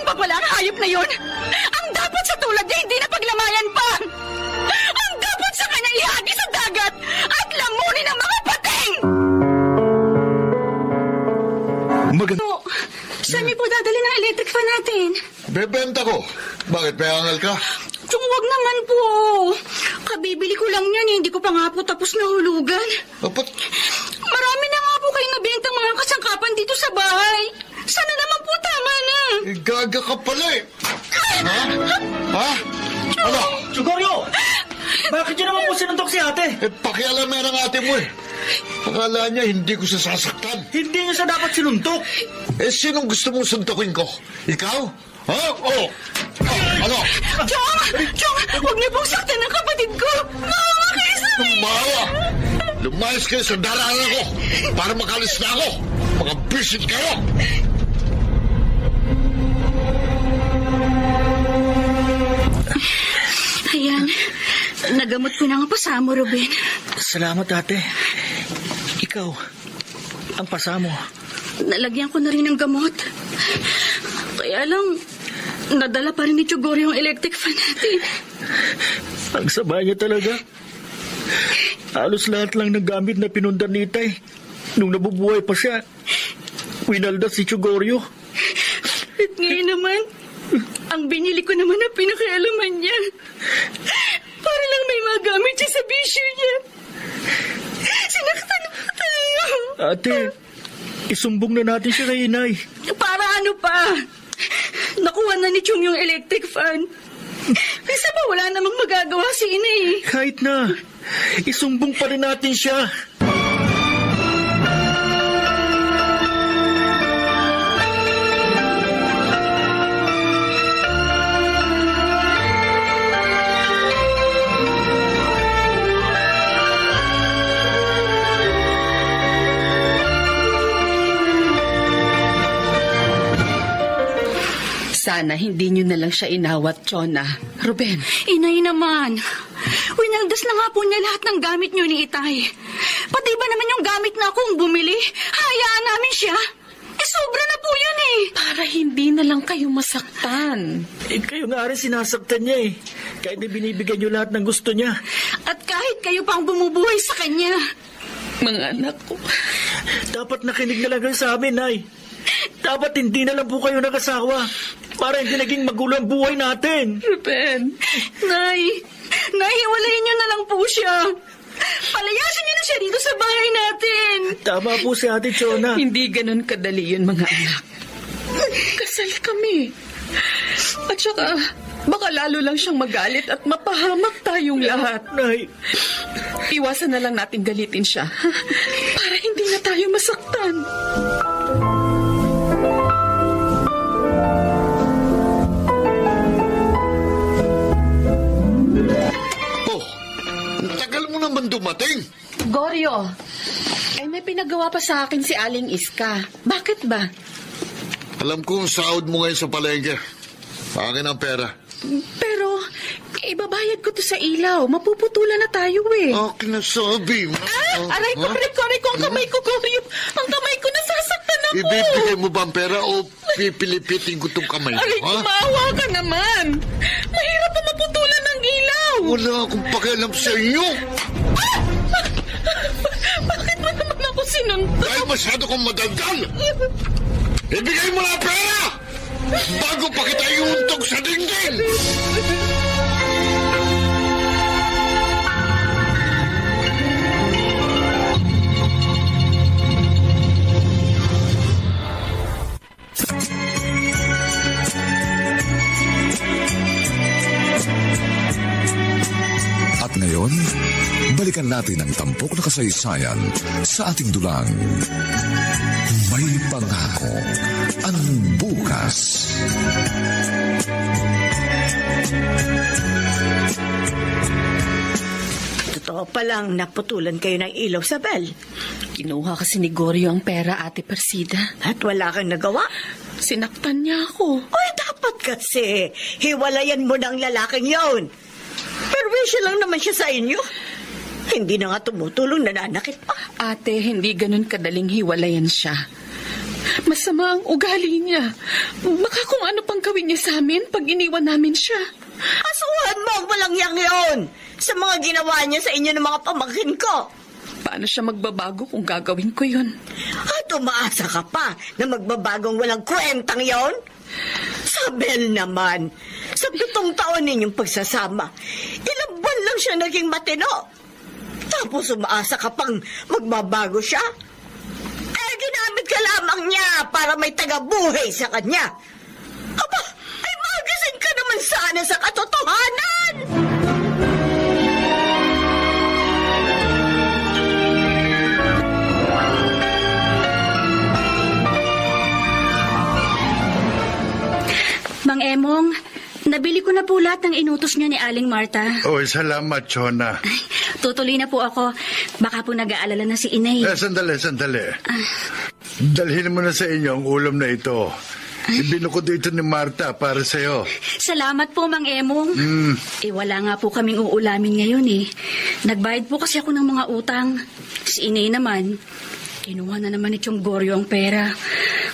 ba pala ang hayop na yun? Ang dapat sa tulad niya hindi na paglamayan pa! Ang dapat sa kanya ihagi sa dagat at lamunin ng mga pating! Maganda. Saan niyo po dadali ng electric fan natin? Bebenta ko. Bakit, may angal ka? Chong, wag naman po. Kabibili ko lang yan, hindi ko pa nga po tapos na hulugan. Dapat, Marami na nga po kayong nabentang mga kasangkapan dito sa bahay. Sana naman po tama na. gaga ka pala eh. Ha? Ha? Ano? Sugorio! Bakit niyo naman po sinuntok si ate? Pakialam na ng ate mo eh. Akala niya hindi ko siya sasaktan. Hindi niyo siya dapat sinuntok. Sinong gusto mong suntukin ko? Ikaw? Ha? Oo. Ano? Chong, huwag niyo pong saktan ng kapatid ko. Maawa kayo sa amin. Maawa! Lumayas kayo sa daranan ko para makalis na ako. Mga bisit kayo! Ayan, nagamot ko na nga pasamo, Ruben. Salamat ate. Ikaw, ang pasamo. Nalagyan ko na rin ng gamot. Kaya lang, nadala pa rin ni Chugori yung electric fan natin. Ang sama niya talaga. Halos lahat lang ng gamit na pinundan ni Itay. Nung nabubuhay pa siya, winalda si Chugorio. At ngayon naman, ang binili ko naman ang pinakialaman niya. Para lang may magamit siya sa bisyo niya. Sinaktan ko tayo. Ate, isumbong na natin siya kay Inay. Para ano pa? Nakuha na ni Chung yung electric fan. Isa pa wala namang magagawa si Inay. Kahit na, isumbong pa rin natin siya. Sana hindi nyo na lang siya inawat, Chona. Ruben. Inay naman. Winaldas na nga po niya lahat ng gamit niyo ni Itay. Pati ba naman yung gamit na akong bumili? Hayaan namin siya. Sobra na po yun eh. Para hindi na lang kayo masaktan. Kayo nga rin sinasaktan niya eh. Kahit na binibigyan niyo lahat ng gusto niya. At kahit kayo pang bumubuhay sa kanya. Mga anak ko. Dapat nakinig na lang kayo sa amin, Nay. Dapat hindi na lang po kayo nakasawa. Para hindi naging magulo ang buhay natin. Ruben. Nay, hiwalayin niyo na lang po siya. Palayasin niyo na siya dito sa bahay natin. Tama po si Ate Chona. Hindi ganun kadali yun, mga anak. Kasal kami. At saka, baka lalo lang siyang magalit at mapahamak tayong lahat. Nay, Iwasan na lang natin galitin siya. Para hindi na tayo masaktan. Oh, ang tagal mo naman dumating. Goryo, may pinagawa pa sa akin si Aling Iska. Bakit ba? Alam ko ang sahod mo ngayon sa palengke. Akin ang pera. Pero, ibabayad ko to sa ilaw. Mapuputulan na tayo eh. Akin na sabi mo. Aray ko, aray ko, ang kamay ko, Goryo. Ang kamay ko, nasasaktan ako. Ibibigay mo ba ang pera o pipilipitin ko itong kamay mo? Aray ko, maawa ka naman. Mahirap pa maputulan ng ilaw. Wala akong pakialam sa inyo. Bakit mo naman ako sinuntok? Dahil masyado kong madaldal. Ibigay mo na ang pera! Bago pa kita iuntog sa dingding! At ngayon, balikan natin ang tampok na kasaysayan sa ating dulang. May pangako ang bukas. Totoo palang naputulan kayo ng ilaw sa bell. Kinuha kasi ni Goryo ang pera, Ate Persida. At wala kang nagawa. Sinaktan niya ako. Oy, dapat kasi. Hiwalayan mo ng lalaking yon. Perwisyo lang naman siya sa inyo. Hindi na nga tumutulong, nananakit pa. Ate, hindi ganun kadaling hiwalayan siya. Masama ang ugali niya. Baka kung ano pang gawin niya sa amin pag iniwan namin siya. Asuhan mo ang walang yang yon sa mga ginawa niya sa inyo ng mga pamangkin ko. Paano siya magbabago kung gagawin ko yun? At umaasa ka pa na magbabagong walang kwentang yon? Sabel naman, sa 7 taon ninyong pagsasama, ilang buwan lang siya naging matino. Tapos umaasa ka pang magbabago siya? Eh, ginamit ka lamang niya para may tagabuhay sa kanya. Aba, ay magasin ka naman sana sa katotohanan! Mang Emong, nabili ko na po lahat ng inutos niyo ni Aling Marta. Oy, salamat, Chona. Tutuloy na po ako. Baka po nag-aalala na si Inay. Sandali. Dalhin mo na sa inyo ang ulam na ito. Ibinukod ito ni Marta para sa'yo. Salamat po, Mang Emong. Wala nga po kaming uulamin ngayon eh. Nagbayad po kasi ako ng mga utang. Si Inay naman, kinuha na naman ni Chong Goryo ang pera.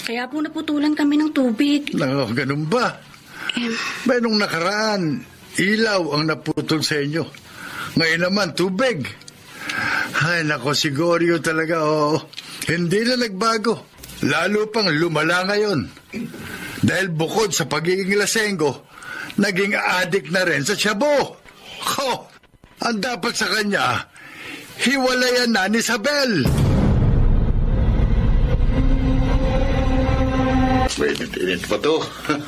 Kaya po naputulan kami ng tubig. Nako, ganun ba? Ba, nung nakaraan, ilaw ang naputol sa inyo. Ngayon naman, tubig. Ay, nako, si Goryo talaga, oo. Hindi na nagbago. Lalo pang lumala ngayon. Dahil bukod sa pagiging lasenggo, naging addict na rin sa shabu. Ho! Ang dapat sa kanya, hiwalayan na ni Isabel. Mainit-init pa to.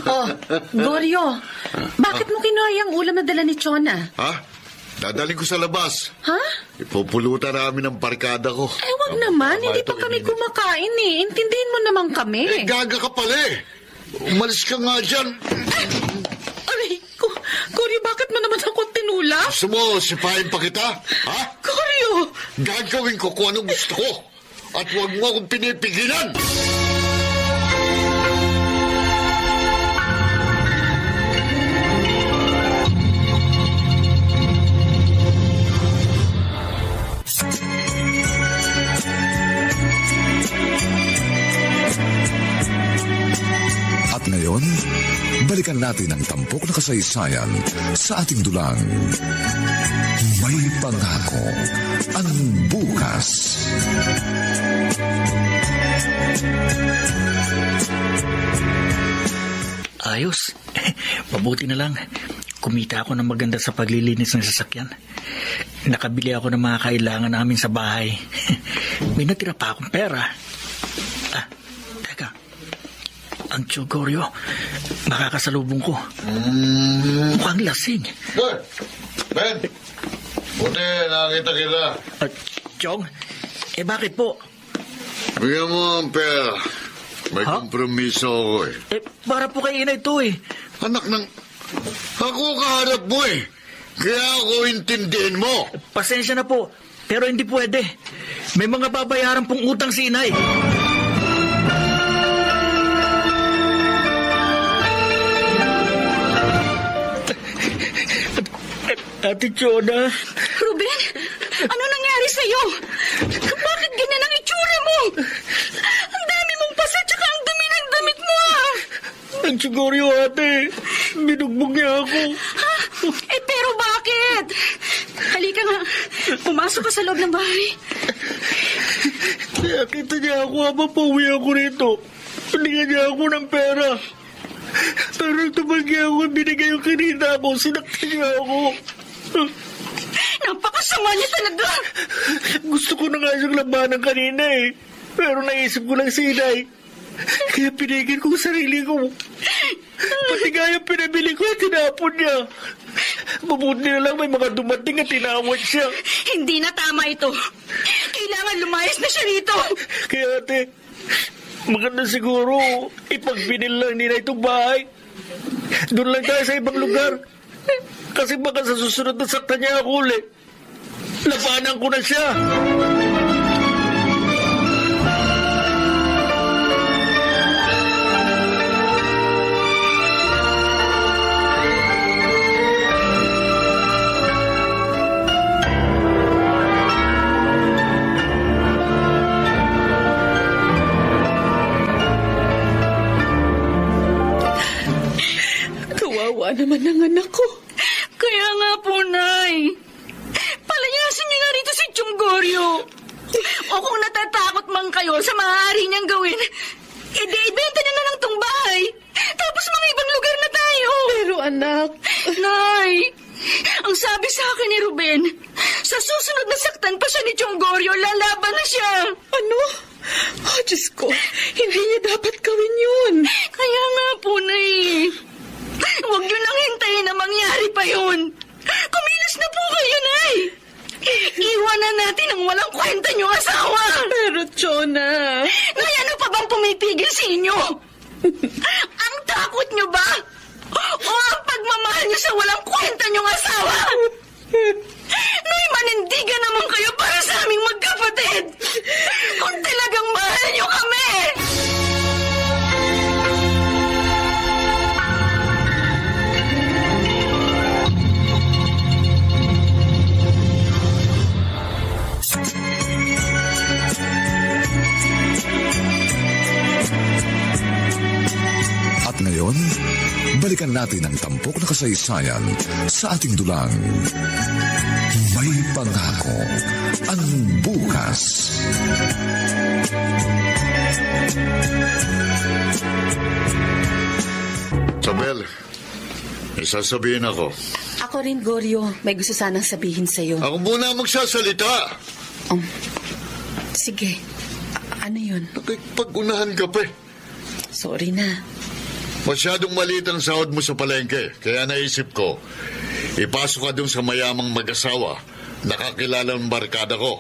Oh, Goryo, bakit mo kinuha yung ulam na dala ni Chona? Ha? Dadaling ko sa labas. Ha? Ipupulutan namin ang barkada ko. Wag naman. Hindi Ito, pa kami init. kumakain eh. Intindihin mo naman kami. Gaga ka pala eh. Umalis ka nga dyan. Aray, Goryo, bakit mo naman ako tinula? Gusto mo, sipahin pa kita? Ha? Goryo! Gagawin ko kung anong gusto ko. At huwag mo akong pinipigilan. At ngayon, balikan natin ang tampok na kasaysayan sa ating dulang. May pangako ang bukas. Ayos. Mabuti na lang. Kumita ako ng maganda sa paglilinis ng sasakyan. Nakabili ako ng mga kailangan namin sa bahay. May natira pa akong pera. Teka. Ang Chogoryo, makakasalubong ko. Mukhang lasing. Ben! Buti, nakakita kita. Chong, bakit po? Bigyan mo ang pera. May kompromiso ako eh. Para po kay Inay to eh. Anak ng... Ako kaharap mo eh. Kaya ako intindihin mo. Pasensya na po, pero hindi pwede. May mga babayaran pong utang si Inay. Ate Chona. Ruben, ano nangyari sa'yo? Bakit ganyan ang itsura mo? Ang dami mong pasa tsaka ang dumi ng damit mo ah. Ang Chogoryo, ate. Binugbog niya ako. Ha? Pero bakit? Halika nga, pumasok ka sa loob ng bahay. Nakita niya ako habang pauwi ako rito. Binigyan niya ako ng pera. Pero nung tumanggi ako, binigay yung kinita ko. Sinaktan niya ako. Napakasama niya talaga. Gusto ko na nga siyang labanan kanina eh. Pero naisip ko lang si Inay. Kaya pinigil ko sa sarili ko. Pati nga yung pinabili ko, tinapon niya. Mabuti na lang may mga dumating at tinawad siya. Hindi na tama ito. Kailangan lumayas na siya rito. Kaya ate, maganda siguro ipagbinil lang nila itong bahay. Doon lang tayo sa ibang lugar. Kasi baka sa susunod na sakta niya ako ulit. Labanan ko na siya. kawawa naman ng anak ko. Kaya nga po, Nay. Palayasin niyo na rito si Chonggoryo. O kung natatakot man kayo sa maaari niyang gawin, ibenta niyo na lang tong bahay. Tapos mga ibang lugar na tayo. Pero anak, Nay, ang sabi sa akin ni Ruben, sa susunod na saktan pa siya ni Chonggoryo, lalaban na siya. ano? Oh, Diyos ko, hindi niya dapat gawin yun. Kaya nga po, Nay. Huwag niyo nang hintayin na mangyari pa yun. Kumilos na po kayo, Nay. Iwanan natin ang walang kwenta niyong asawa. Pero, Chona, Nay, ano pa bang pumipigil sa inyo? Ang takot niyo ba? O ang pagmamahal niyo sa walang kwenta niyong asawa? Nay, manindigan naman kayo para sa aming magkapatid. Kung talagang mahal niyo kami. At ngayon, balikan natin ang tampok na kasaysayan sa ating dulang. May pangako ang bukas. Isabel, may sasabihin ako. ako rin, Goryo. May gusto sanang sabihin sa'yo. Ako muna magsasalita. Sige, ano yun? Nakipag-unahan ka pa eh. Sorry na. Masyadong maliit ang sahod mo sa palengke. Kaya naisip ko, ipasok ka dun sa mayamang mag-asawa. Nakakilala ng barkada ko.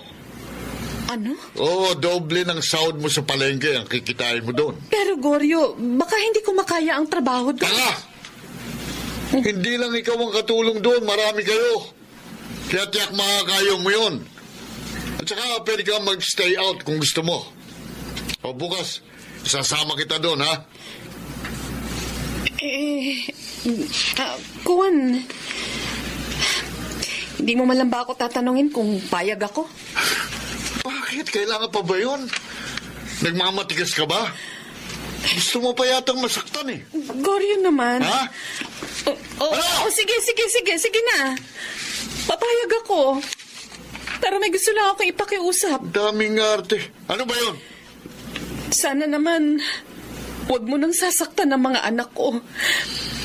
Ano? Oo, doble ng sahod mo sa palengke ang kikitain mo doon. Pero, Goryo, baka hindi ko makaya ang trabaho doon. Tanga! Hindi lang ikaw ang katulong doon, marami kayo. Kaya tiyak makakayo mo yun. At saka pwede kang mag-stay out kung gusto mo. O bukas, sasama kita doon, ha? Kuwan, hindi mo man lang ba ako tatanungin kung payag ako? Bakit? Kailangan pa ba yun? Nagmamatigas ka ba? Gusto mo pa yatang masaktan eh. Goryo naman. Ha? Sige na. Papayag ako. Pero may gusto lang akong ipakiusap. Daming arte. Ano ba yun? Sana naman, huwag mo nang sasaktan ng mga anak ko.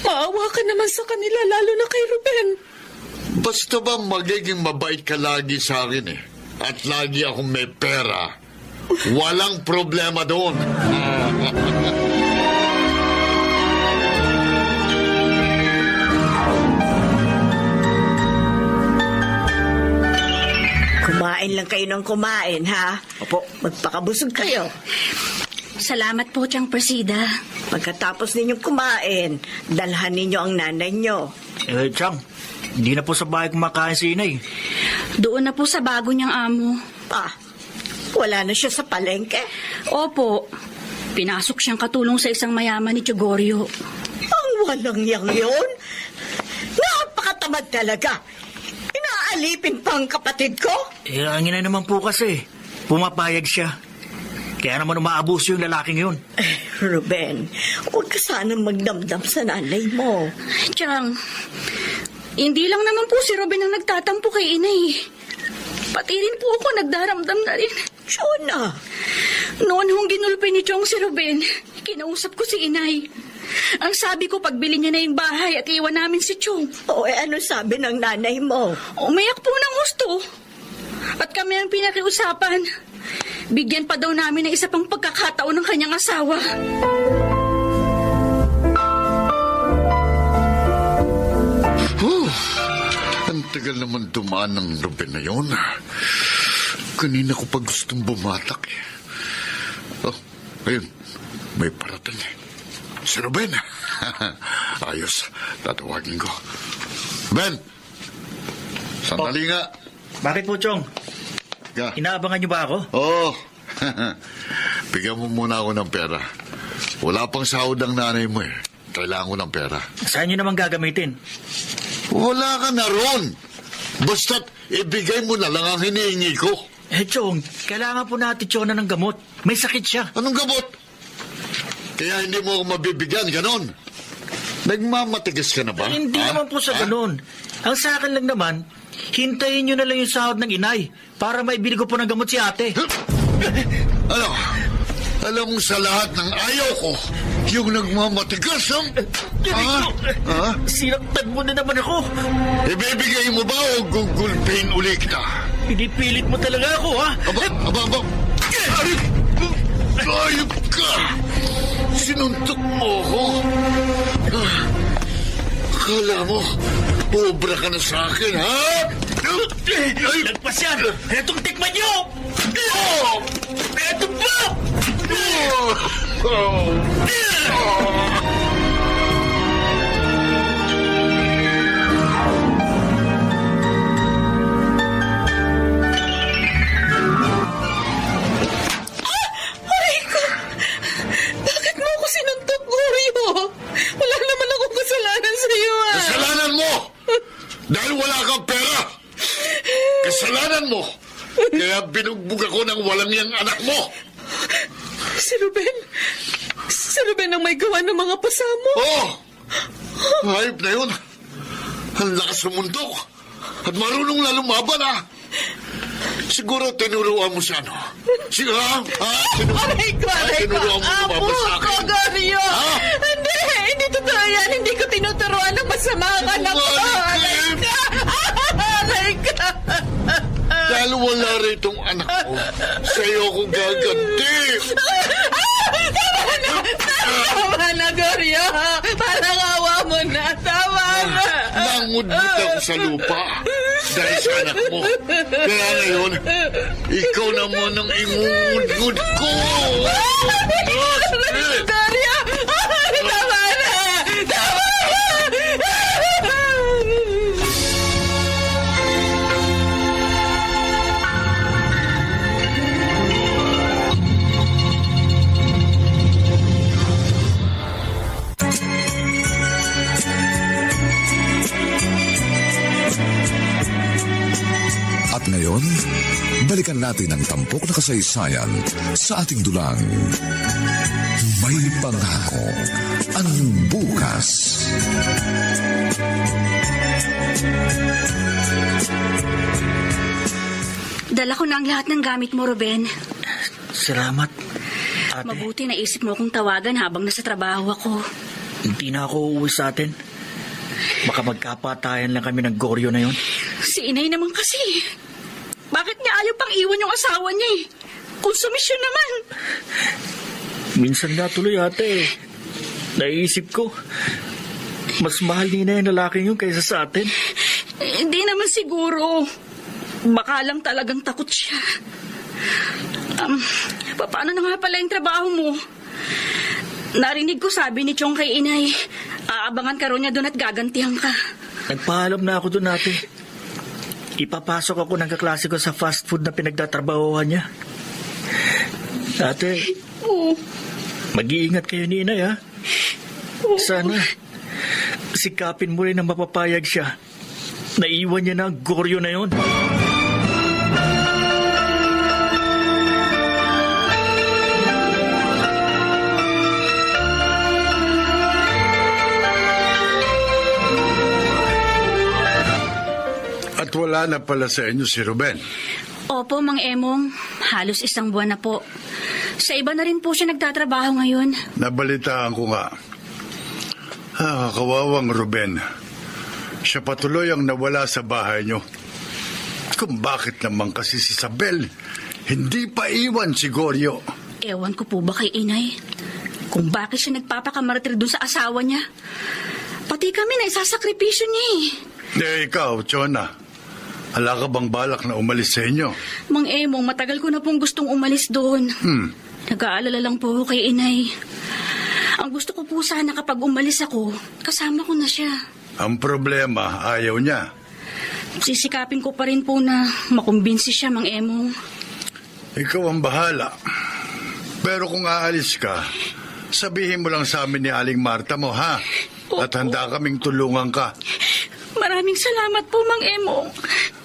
Maawa ka naman sa kanila, lalo na kay Ruben. Basta ba magiging mabait ka lagi sa akin eh. At lagi akong may pera. Walang problema doon. Kumain lang kayo ng kumain, ha? Opo. Magpakabusog kayo. Salamat po, Tiyang Presida. Pagkatapos ninyong kumain, dalhan ninyo ang nanay nyo. Chang, hindi na po sa bahay kumakain si Inay. Doon na po sa bago niyang amo. Wala na siya sa palengke. Opo, pinasok siyang katulong sa isang mayaman ni Chonggoryo. Ang walang yang yun? Napakatamad talaga. Inaalipin pa ang kapatid ko? Ang Inay naman po kasi, pumapayag siya. Kaya naman umaabuso yung lalaking yun. Ruben, huwag ka sana magdamdam sa nanay mo. Tiyang, hindi lang naman po si Ruben ang nagtatampo kay Inay. Pati rin po ako nagdaramdam na rin. Chona, Noon hong ginulpi ni Chong si Ruben, kinausap ko si Inay. Ang sabi ko, pagbili niya na yung bahay at iwan namin si Chong. ano sabi ng nanay mo? Umayak po ng gusto. At kami ang pinakiusapan. Bigyan pa daw namin ng isa pang pagkakataon ng kanyang asawa. Ang tagal naman dumaan ng Ruben na yun. Kanina ko pa gustong bumatak eh. Oh, ayun. May parating eh. Si Ruben. Ayos. Tatawagin ko. Ben! Sandali nga. Bakit po, Chong? Ka. Inaabangan niyo ba ako? Oo. Bigyan mo muna ako ng pera. Wala pang sahod ang nanay mo eh. Kailangan ko ng pera. Saan niyo naman gagamitin? Wala ka na ron. Basta't ibigay mo na lang ang hinihingi ko. Chong, kailangan po natin Chona ng gamot. May sakit siya. Anong gamot? Kaya hindi mo ako mabibigyan, ganon. Nagmamatigas ka na ba? Hindi Ha? naman po sa Ha? ganun. Ang sa akin lang naman, hintayin nyo na lang yung sahod ng inay para maibili ko po ng gamot si ate. Ano? Alam mo sa lahat ng ayaw ko, yung nagmamatigas ang... Ha? Ha? Sinaktan mo na naman ako. Ibibigay mo ba o gugulpin uli kita? Pinipilit mo talaga ako, ha? Aba. Ayop ka! Sinuntok mo ako. Akala mo, obra ka na sa akin, ha? Lagpas yan! Etong tikman nyo! Eto pa! Bakit mo ako sinuntok, Goryo? Wala naman akong kasalanan sa iyo, ah. Kasalanan mo! Dahil wala kang pera! Kasalanan mo! Kaya binugbog ako ng walang yang anak mo! Si Ruben? Si Ruben ang may gawa ng mga pasamo? Oh! Hayop na yun! Ang lakas ng mundo! At marunong na lumaban, ha? Siguro tinuruan mo siya, no? Sige, ha? Aray ko! Tinuruan mo lumaban sa Apo ko, akin. Goryo! Ha? Hindi totoo yan. Hindi ko tinuturuan ng masama ang anak ko. Aray ka! Aray ka! Dahil wala ritong anak ko, sa'yo ako gaganti! Tama na, Goryo! Parang awa mo na. Tama na. Nangudmut ako sa lupa dahil sa anak mo. Kaya ngayon, ikaw naman ang ingungudgud ko! Goryo! Tama na! Tama na! At ngayon, balikan natin ang tampok na kasaysayan sa ating dulang. May pangako ang bukas. Dala ko na ang lahat ng gamit mo, Ruben. Salamat, ate. Mabuti naisip mo akong tawagan habang nasa trabaho ako. Hindi na ako uuwi sa atin. Baka magkapatayan lang kami ng Goryo na yon. Si inay naman kasi. Bakit niya ayaw pang iwan yung asawa niya eh? Konsumisyon naman. Minsan nga tuloy, ate. Naisip ko, mas mahal ni na yung lalaki yun kaysa sa atin. Hindi naman siguro. Baka lang talagang takot siya. Paano na nga pala yung trabaho mo? Narinig ko sabi ni Chong kay inay, aabangan ka ron niya doon at gagantihan ka. Nagpaalam na ako doon, ate. Ipapasok ako ng kaklase ko sa fast food na pinagtatrabahohan niya. Ate, Oo. mag-iingat kayo ni inay, ha? Sana, sikapin mo rin na mapapayag siya. Naiwan niya na ang Goryo na yon. At wala na pala sa inyo si Ruben. Opo, Mang Emong. Halos isang buwan na po. Sa iba na rin po siya nagtatrabaho ngayon. Nabalitaan ko nga. Kawawang Ruben. Siya patuloy ang nawala sa bahay nyo. Kung bakit naman kasi si Isabel hindi pa iwan si Goryo. Ewan ko po ba kay inay? Kung bakit siya nagpapakamartir doon sa asawa niya. Pati kami na isasakripisyo niya eh. Ikaw, Chona. Hala ka bang balak na umalis sa inyo? Mang Emong, matagal ko na pong gustong umalis doon. Nag-aalala lang po ako kay inay. Ang gusto ko po sana kapag umalis ako, kasama ko na siya. Ang problema, ayaw niya. Sisikapin ko pa rin po na makumbinsi siya, Mang Emong. Ikaw ang bahala. Pero kung aalis ka, sabihin mo lang sa amin ni Aling Marta mo, ha? At handa kaming tulungan ka. Maraming salamat po, Mang Emong.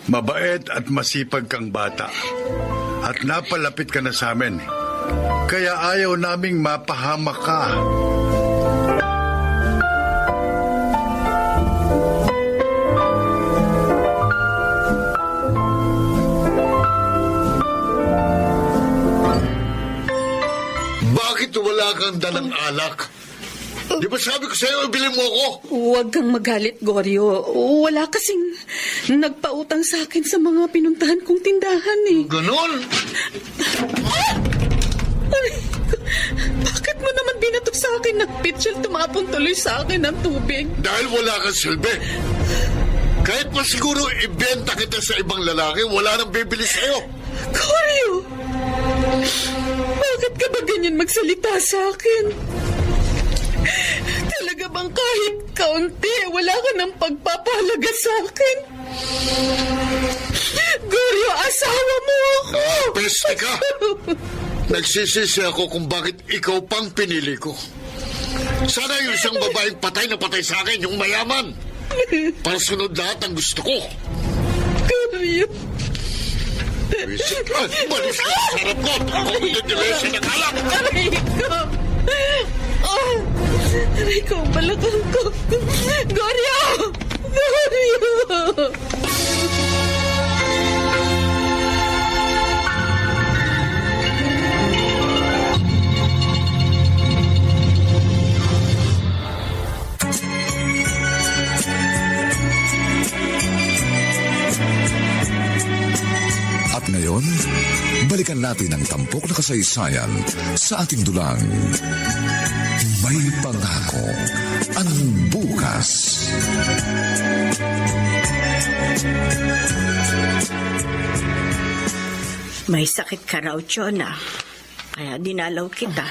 Mabait at masipag kang bata. At napalapit ka na sa amin. Kaya ayaw naming mapahamak ka. Bakit wala kang dalang alak? Di ba sabi ko sa'yo, ibili mo ako? Huwag kang magalit, Goryo. Wala kasing nagpautang sa akin sa mga pinuntahan kong tindahan eh. Ganon? Ay, bakit mo naman binato sa akin ng pitchel? Tumapon tuloy sa akin ng tubig. Dahil wala kang silbi. Kahit pa siguro ibenta kita sa ibang lalaki, wala nang bibili sa'yo. Goryo! Bakit ka ba ganyan magsalita sa akin? Talaga bang kahit kaunti, wala ka ng pagpapahalaga sa akin? Goryo, asawa mo ako! Peste ka! Nagsisisi ako kung bakit ikaw pang pinili ko. Sana yung isang babaeng patay na patay sa akin, yung mayaman. Para sunod lahat ang gusto ko. Goryo! Visit ka! Malis ka sa sarap ko! Ako magdadilesa ng alak! Aray ko! Oh, aray ko, balakang ko! Goryo! Goryo! At ngayon, balikan natin ang tampok na kasaysayan sa ating dulang. May pangako ang bukas. May sakit ka raw, Chona. Kaya dinalaw kita.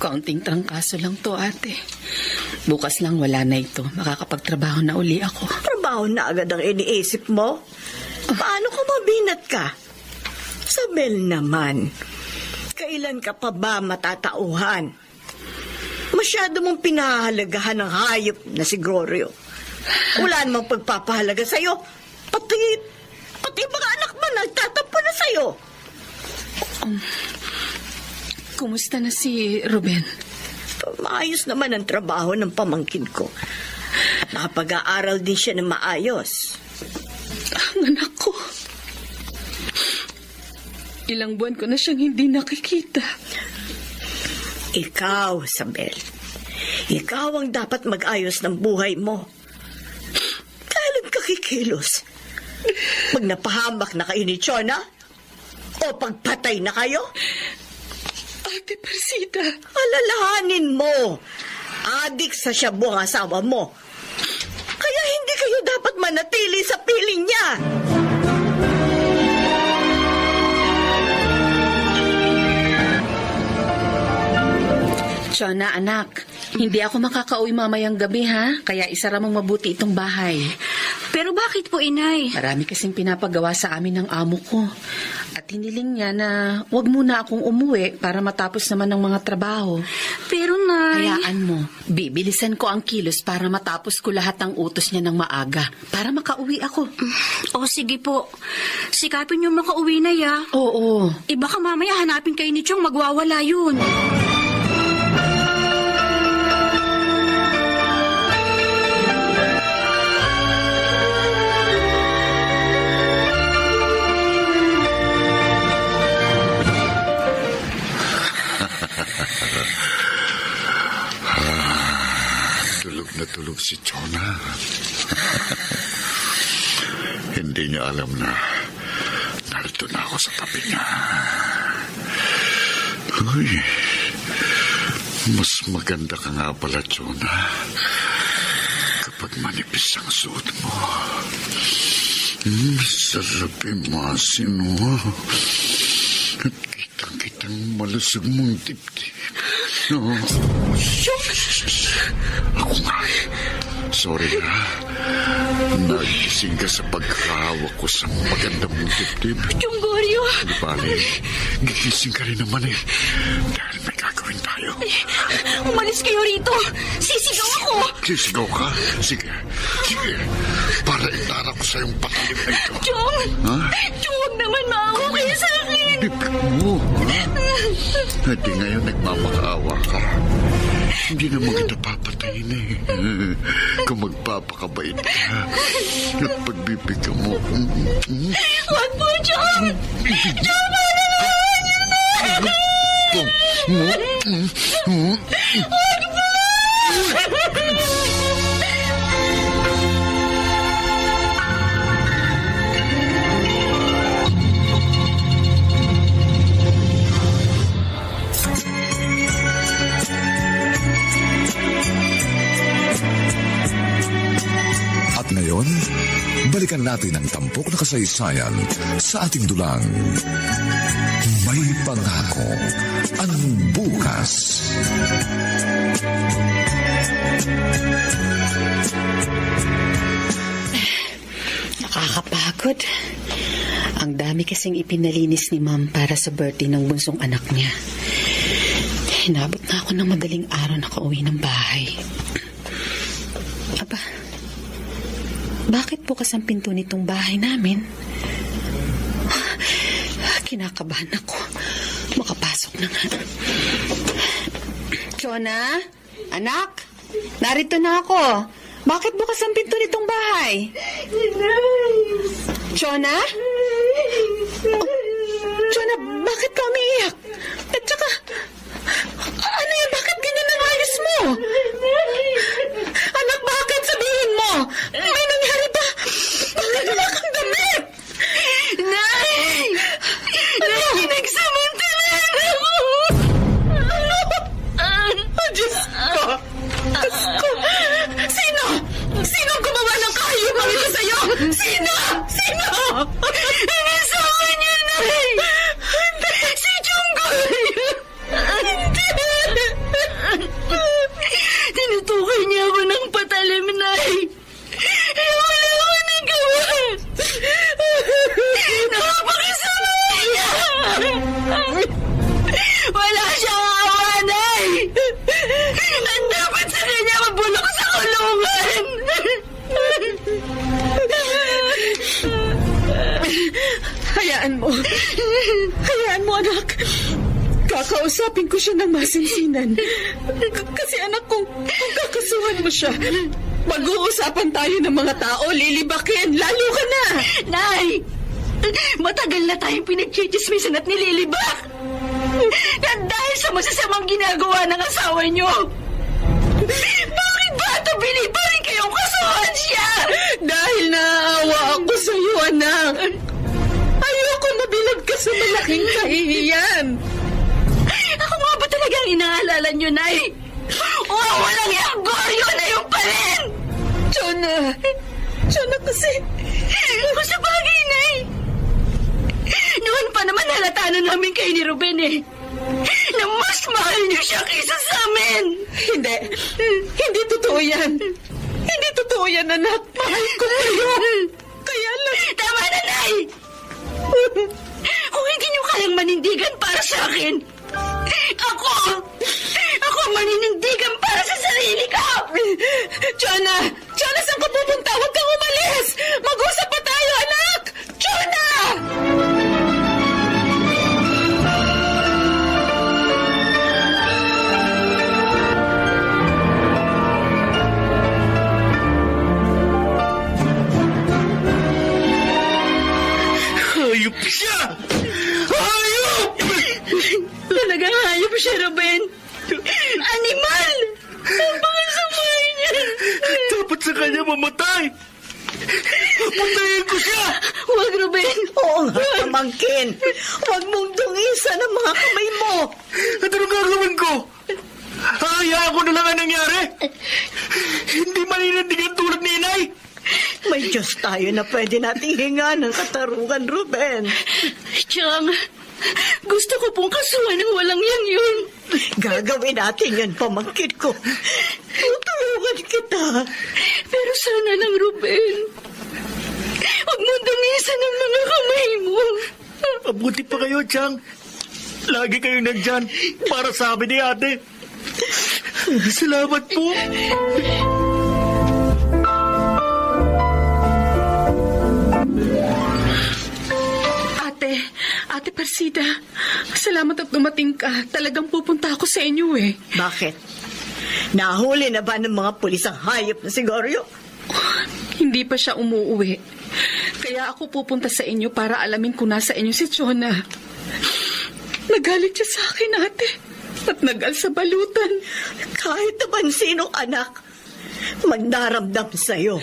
Kaunting trangkaso lang to, ate. Bukas lang wala na ito. Makakapagtrabaho na uli ako. Trabaho na agad ang iniisip mo. Paano kung mabinat ka? Sabel naman, kailan ka pa ba matatauhan? Masyado mong pinahahalagahan ng hayop na si Glorio. Wala namang pagpapahalaga sa'yo. Pati mga anak mo nagtatampo na sa'yo. Kumusta na si Ruben? Maayos naman ang trabaho ng pamangkin ko. At nakapag-aaral din siya ng maayos. Ang anak ko. Ilang buwan ko na siyang hindi nakikita. Ikaw, Sabel. Ikaw ang dapat mag-ayos ng buhay mo. Kailan ka kikilos? Pag napahamak na kayo ni Chona? O pagpatay na kayo? Ate Persida. Alalahanin mo. Adik sa shabu ang asawa mo. Kaya hindi kayo dapat manatili sa piling niya. Chona, anak. Hindi ako makakauwi mamayang gabi, ha? Kaya isara mong mabuti itong bahay. Pero bakit po, Inay? Marami kasing pinapagawa sa amin ng amo ko. At hiniling niya na wag muna akong umuwi para matapos naman ng mga trabaho. Pero, Nay... Hayaan mo, bibilisan ko ang kilos para matapos ko lahat ng utos niya ng maaga. Para makauwi ako. O, sige po. Sikapin niyo makauwi na, ya. Oo. Baka mamaya hanapin kayo ni Chong, magwawala yun. Tulog si Chona. Hindi niya alam na narito na ako sa tabi niya. Uy, mas maganda ka nga pala, Chona, kapag manipis ang suot mo. Sarap imasin mo. At kitang-kitang malusog mong dibdib. No. Ako nga eh. Sorry ha. Nagising ka sa pagkahawak ko sa maganda mong dibdib. Chong Goryo! Di bali, gigising ka rin naman eh. Dahil may gagawin tayo. Umalis kayo rito! Sisigaw ako! Sisigaw ka? Sige. Sige. Para itara ko sa yung patalim na ito. Chong! Ha? Chong, huwag naman maawa kayo sa akin! Bibig mo, ha? Hindi ngayon nagmamakaawa ka. Hindi naman kita papatayin eh. Kung magpapakabait ka at pagbibigyan mo. Huwag po, Chong! Chong, paano naman yun? ko. At ngayon, balikan natin ang tampok na kasaysayan sa ating dulang. May pangako ang bukas. Nakakapagod. Ang dami kasing ipinalinis ni Ma'am para sa birthday ng bunsong anak niya. Hinabot na ako ng madaling araw na kauwi ng bahay. Aba, bakit bukas ang pinto nitong bahay namin? Kinakabahan ako. Makapasok na nga. Chona? Anak? Narito na ako. Bakit bukas ang pinto nitong bahay? Chona? Oh, Chona, bakit ka umiiyak? At saka, ano yan? Bakit ganyan ang ayos mo? Anak, bakit? Sabihin mo! May nangyari ba? Bakit wala kang damit? Nay! Nay, pinagsamantalaan ako! Diyos ko! Diyos ko! Sino? Sino ang gumawa ng kahayupan ito sa'yo? Sino? Sino? Inasawa niya, Nay! Si Junggoy! Tinutukoy niya ako ng patalim, Nay! Wala ako nagawa! Nakapakasama niya! Wala siyang awa, Nay! Ang dapat sa kanya mabulok sa kulungan! Hayaan mo. Hayaan mo, anak. Kakausapin ko siya ng masinsinan. Kasi anak, kung kakasuhan mo siya, mag-uusapan tayo ng mga tao, lilibakin, lalo ka na! Nay! Matagal na tayong pinagchichismisan at nililibak! At dahil sa masasamang ginagawa ng asawa niyo! Bakit ba ito binibarin kayong kasuhan siya? Dahil naaawa ako sa iyo, anak! Ayoko mabilad ka sa malaking kahihiyan! Ako nga ba talagang inaalala niyo, Nay? O walang yung Goryo na yung pa rin! Chona! Chona kasi... Kung sa bagay, Nay! Noon pa naman halata na namin kayo ni Ruben eh. Na mas mahal niyo siya kaysa sa amin. Hindi. Hindi totoo yan. Hindi totoo yan, anak. Mahal ko kayo. Kaya lang... Tama na, Nay! Kung hindi niyo kayang manindigan para sa akin, ako maninindigan para sa sarili ko! Chona! Chona, saan ka pupunta? Huwag kang umalis! Mag-usap pa tayo, anak! Chona! Hayop siya! Hayop! Talagang hayop siya, Ruben. Animal! Ang pangasama niya. Dapat sa kanya mamatay! Patayin ko siya! Huwag, Ruben. Oo nga, pamangkin. Huwag mong dungisan ang mga kamay mo. At anong gagawin ko? Hayaan ko na lang ang nangyari? Hindi maninindigan tulad ni Inay? May Diyos tayo na pwede nating hinga ng katarungan, Ruben. Chang, gusto ko pong kasuhan ng walang yang yun. Gagawin natin yan, pamangkin ko. Tutulungan kita. Pero sana lang, Ruben. Huwag mo dumisan ang mga kamay mo. Mabuti pa kayo, Chang. Lagi kayong nandyan para sa amin ni ate. Salamat po. Ate Persida, salamat at dumating ka. Talagang pupunta ako sa inyo eh. Bakit? Nahuli na ba ng mga pulis ang hayop na si Goryo? Hindi pa siya umuuwi. Kaya ako pupunta sa inyo para alamin kung nasa inyo si Chona. Nagalit siya sa akin, ate. At nagalsa balutan. Kahit naman sinong anak, magdaramdam sa'yo.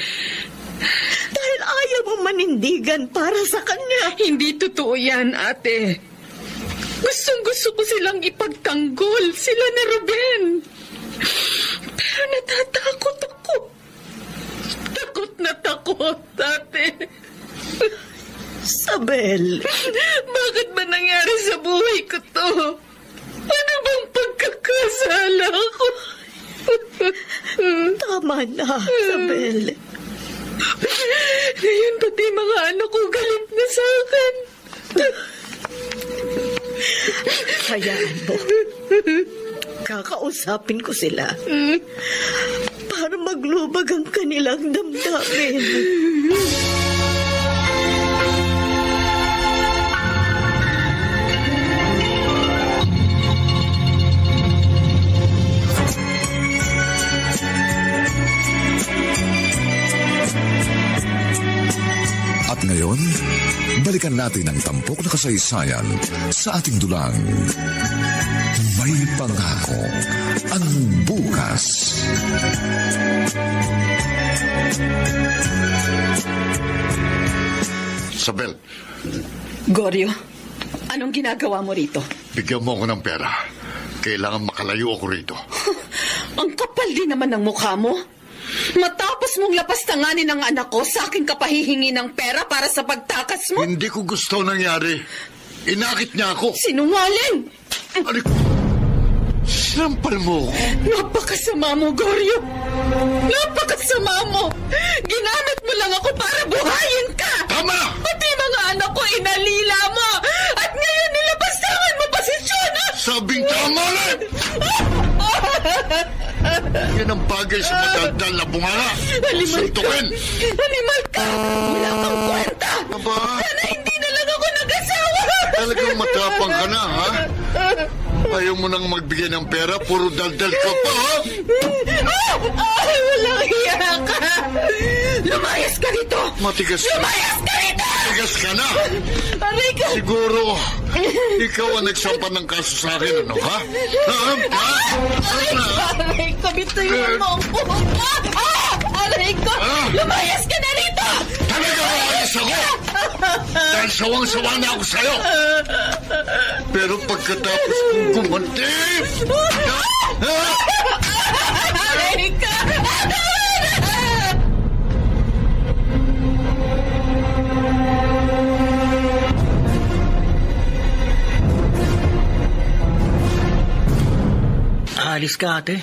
Dahil ayaw mo manindigan para sa kanya. Hindi totoo yan, ate. Gustong-gusto ko silang ipagtanggol. Sila na Ruben. Pero natatakot ako. Takot na takot, ate. Sabel, Bakit ba nangyari sa buhay ko to? Ano bang pagkakasala ko? tama na, Sabel. Ngayon pati mga anak ko galit na sa akin. Hayaan mo. Kakausapin ko sila. Para maglubag ang kanilang damdamin. At ngayon, balikan natin ang tampok na kasaysayan sa ating dulang. May pangako ang bukas. Sabel, Goryo, anong ginagawa mo rito? bigyan mo ako ng pera. Kailangan makalayo ako rito. Ang kapal din naman ng mukha mo. Matapos mong lapastanganin ang anak ko, sa akin ka pahihingi ng pera para sa pagtakas mo? Hindi ko gusto nangyari. Inakit niya ako. Sinungaling! Aray ko. Sinampal mo ako. Napakasama mo, Goryo! Napakasama mo! Ginamit mo lang ako para buhayin ka! Tama na! Pati mga anak ko inalila mo! At ngayon nilapastangan mo pa si Jonah! Sabing tama na! Yan ang bagay sa madaldal na bunganga. Animal ka! Suntukin! Animal ka! Wala kang kwenta! Aba, Sana hindi na lang ako nag-asawa! talagang matapang ka na, ha? Ayaw mo nang magbigay ng pera, puro daldal ka pa, ha? Walang hiya ka! Lumayas ka dito! Matigas ka. Lumayas ka dito! Matigas ka na! Aray ka! Siguro, ikaw ang nagsampa ng kaso sa akin, ano, ha? Ha? Ha? Aray ka! Bituin mo ako! Aray ka! Lumayas ka na rito! Talaga maayos ako! Dahil sawang-sawa na ako sa'yo! Pero pagkatapos kong gumanti... Aray ka! Alis ka, ate.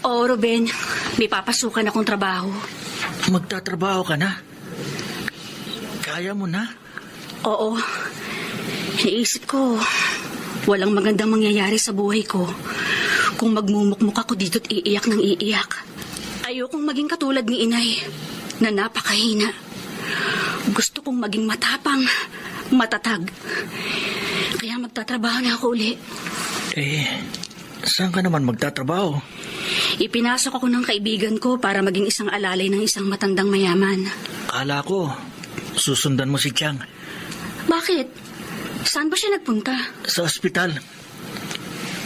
Oo, Ruben. May papasukan akong trabaho. Magtatrabaho ka na. Kaya mo na. Oo. Naisip ko, walang magandang mangyayari sa buhay ko kung magmumukmuk ako dito't iiyak ng iiyak. Ayokong maging katulad ni inay na napakahina. Gusto kong maging matapang, matatag. Kaya magtatrabaho na ako uli. Saan ka naman magtatrabaho? Ipinasok ako ng kaibigan ko para maging isang alalay ng isang matandang mayaman. Kala ko, susundan mo si Chang Bakit? Saan ba siya nagpunta? sa ospital.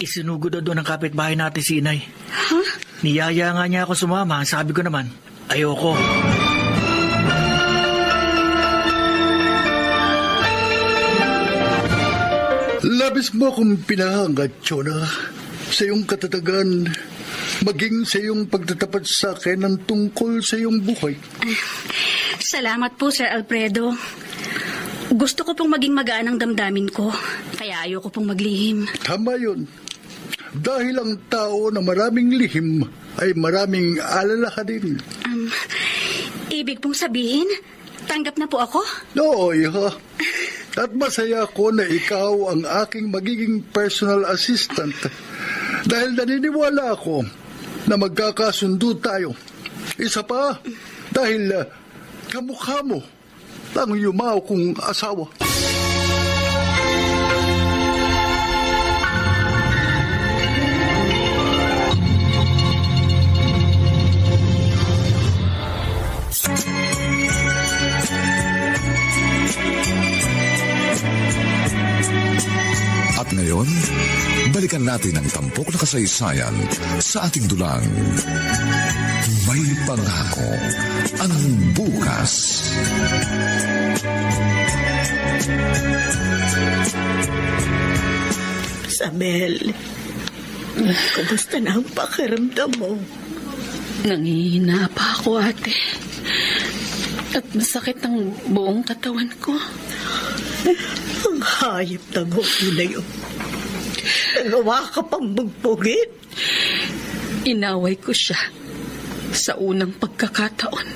Isinugod na doon ang kapitbahay natin si Inay. Ha? Niyaya nga niya ako sumama. Sabi ko naman, ayoko. Labis mo akong pinahangat, Jonah, sa iyong katatagan, maging sa iyong pagtatapat sa akin ng tungkol sa iyong buhay. Salamat po, Sir Alfredo. Gusto ko pong maging magaan ang damdamin ko, kaya ayoko pong maglihim. Tama yun. Dahil ang tao na maraming lihim ay maraming alalaha din. Ibig pong sabihin, tanggap na po ako? Oo, iha. At masaya ako na ikaw ang aking magiging personal assistant. Dahil naniniwala ako na magkakasundo tayo. Isa pa, dahil kamukha mo ang yumaw kong asawa. At ngayon, balikan natin ang tampok na kasaysayan sa ating dulang. May pangako ang bukas. Isabel, kumusta na ang pakiramdam mo? Nangihina pa ako, ate. At masakit ang buong katawan ko. Ang hayop ng hoki na yun. Nagawa ka pang bugbugin. Inaway ko siya sa unang pagkakataon.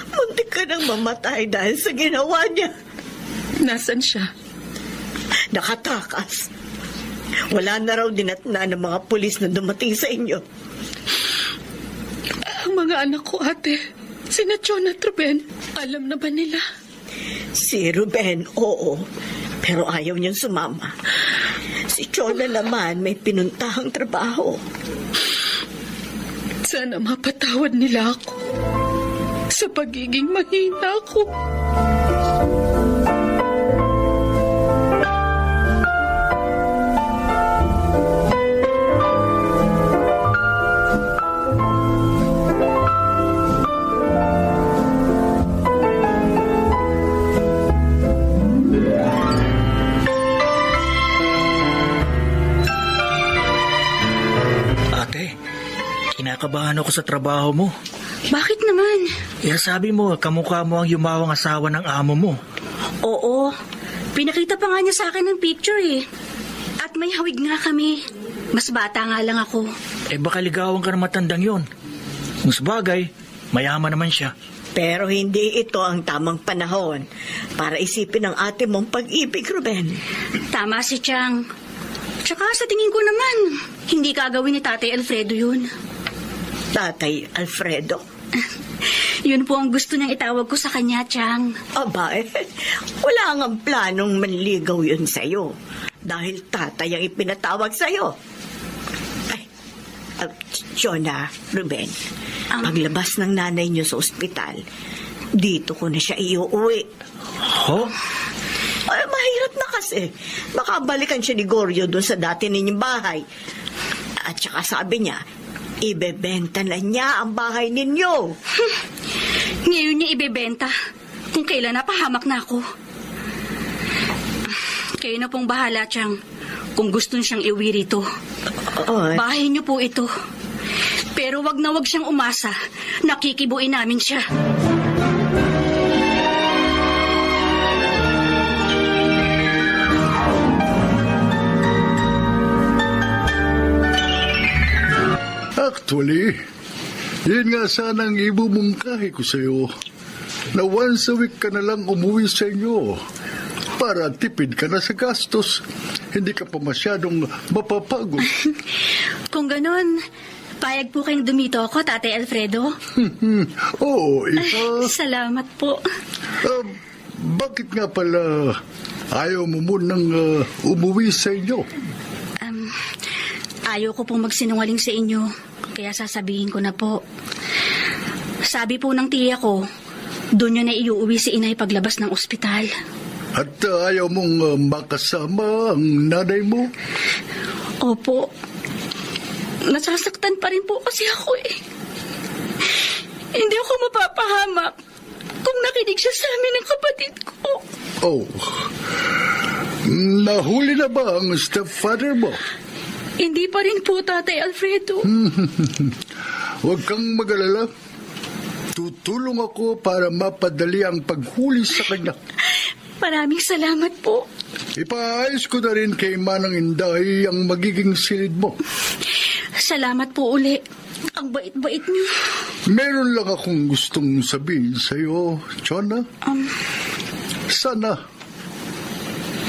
Muntik ka nang mamatay dahil sa ginawa niya. Nasaan siya? Nakatakas. Wala na raw dinatna ng mga pulis na dumating sa inyo. Ang mga anak ko, ate. Sina John at Ruben. Alam na ba nila? Si Ruben, oo. Pero ayaw niyang sumama. Si Chona naman may pinuntahang trabaho. Sana mapatawad nila ako sa pagiging mahina ko. Ate, kinakabahan ako sa trabaho mo. Bakit naman? Sabi mo, kamukha mo ang yumawang asawa ng amo mo. Oo, pinakita pa nga niya sa akin ng picture eh. At may hawig nga kami. Mas bata nga lang ako. Baka ligawan ka ng matandang yon. Mas bagay, mayaman naman siya. Pero hindi ito ang tamang panahon para isipin ang ate mong pag-ibig, Ruben. Tama si Chang. Tsaka sa tingin ko naman, hindi gagawin ni Tatay Alfredo yun. Tatay Alfredo. Yun po ang gusto niyang itawag ko sa kanya, Chang. Aba, wala ngang planong manligaw yun sa'yo. Dahil tatay ang ipinatawag sa'yo. Ay, Jonah, Ruben, paglabas ng nanay niyo sa ospital, dito ko na siya iuwi. Ho? Ay, mahirap na kasi. Baka balikan siya ni Goryo doon sa dati ninyong bahay. At saka sabi niya, ibebenta na niya ang bahay ninyo. Ngayon niya ibebenta. Kung kailan napahamak na ako. Kayo na pong bahala, Chang. Kung gusto niyang iuwi rito. Bahay niyo po ito. Pero wag na wag siyang umasa. Nakikibuin namin siya. Actually, yun nga sana ang ibumungkahi ko sa'yo. Na once a week ka na lang umuwi sa inyo. Para tipid ka na sa gastos. Hindi ka pa masyadong mapapagod. Kung ganun, payag po kayong dumito ako, Tatay Alfredo. Oo, Iha. Salamat po. Bakit nga pala ayaw mo munang umuwi sa inyo? Ayaw ko pong magsinungaling sa inyo. Kaya sasabihin ko na po. Sabi po ng tiya ko, doon nyo na iuwi si inay paglabas ng ospital. At ayaw mong makasama ang nanay mo? Opo. Nasasaktan pa rin po kasi ako eh. Hindi ako mapapahamak kung nakinig siya sa amin ng kapatid ko. Oh. Nahuli na ba ang stepfather mo? Hindi pa rin po, Tatay Alfredo. Huwag kang mag-alala. Tutulong ako para mapadali ang paghuli sa kanya. Maraming salamat po. Ipaayos ko na rin kay Manang Inday ang magiging silid mo. Salamat po uli. Ang bait-bait niyo. Meron lang akong gustong sabihin sa'yo, Chona. Sana,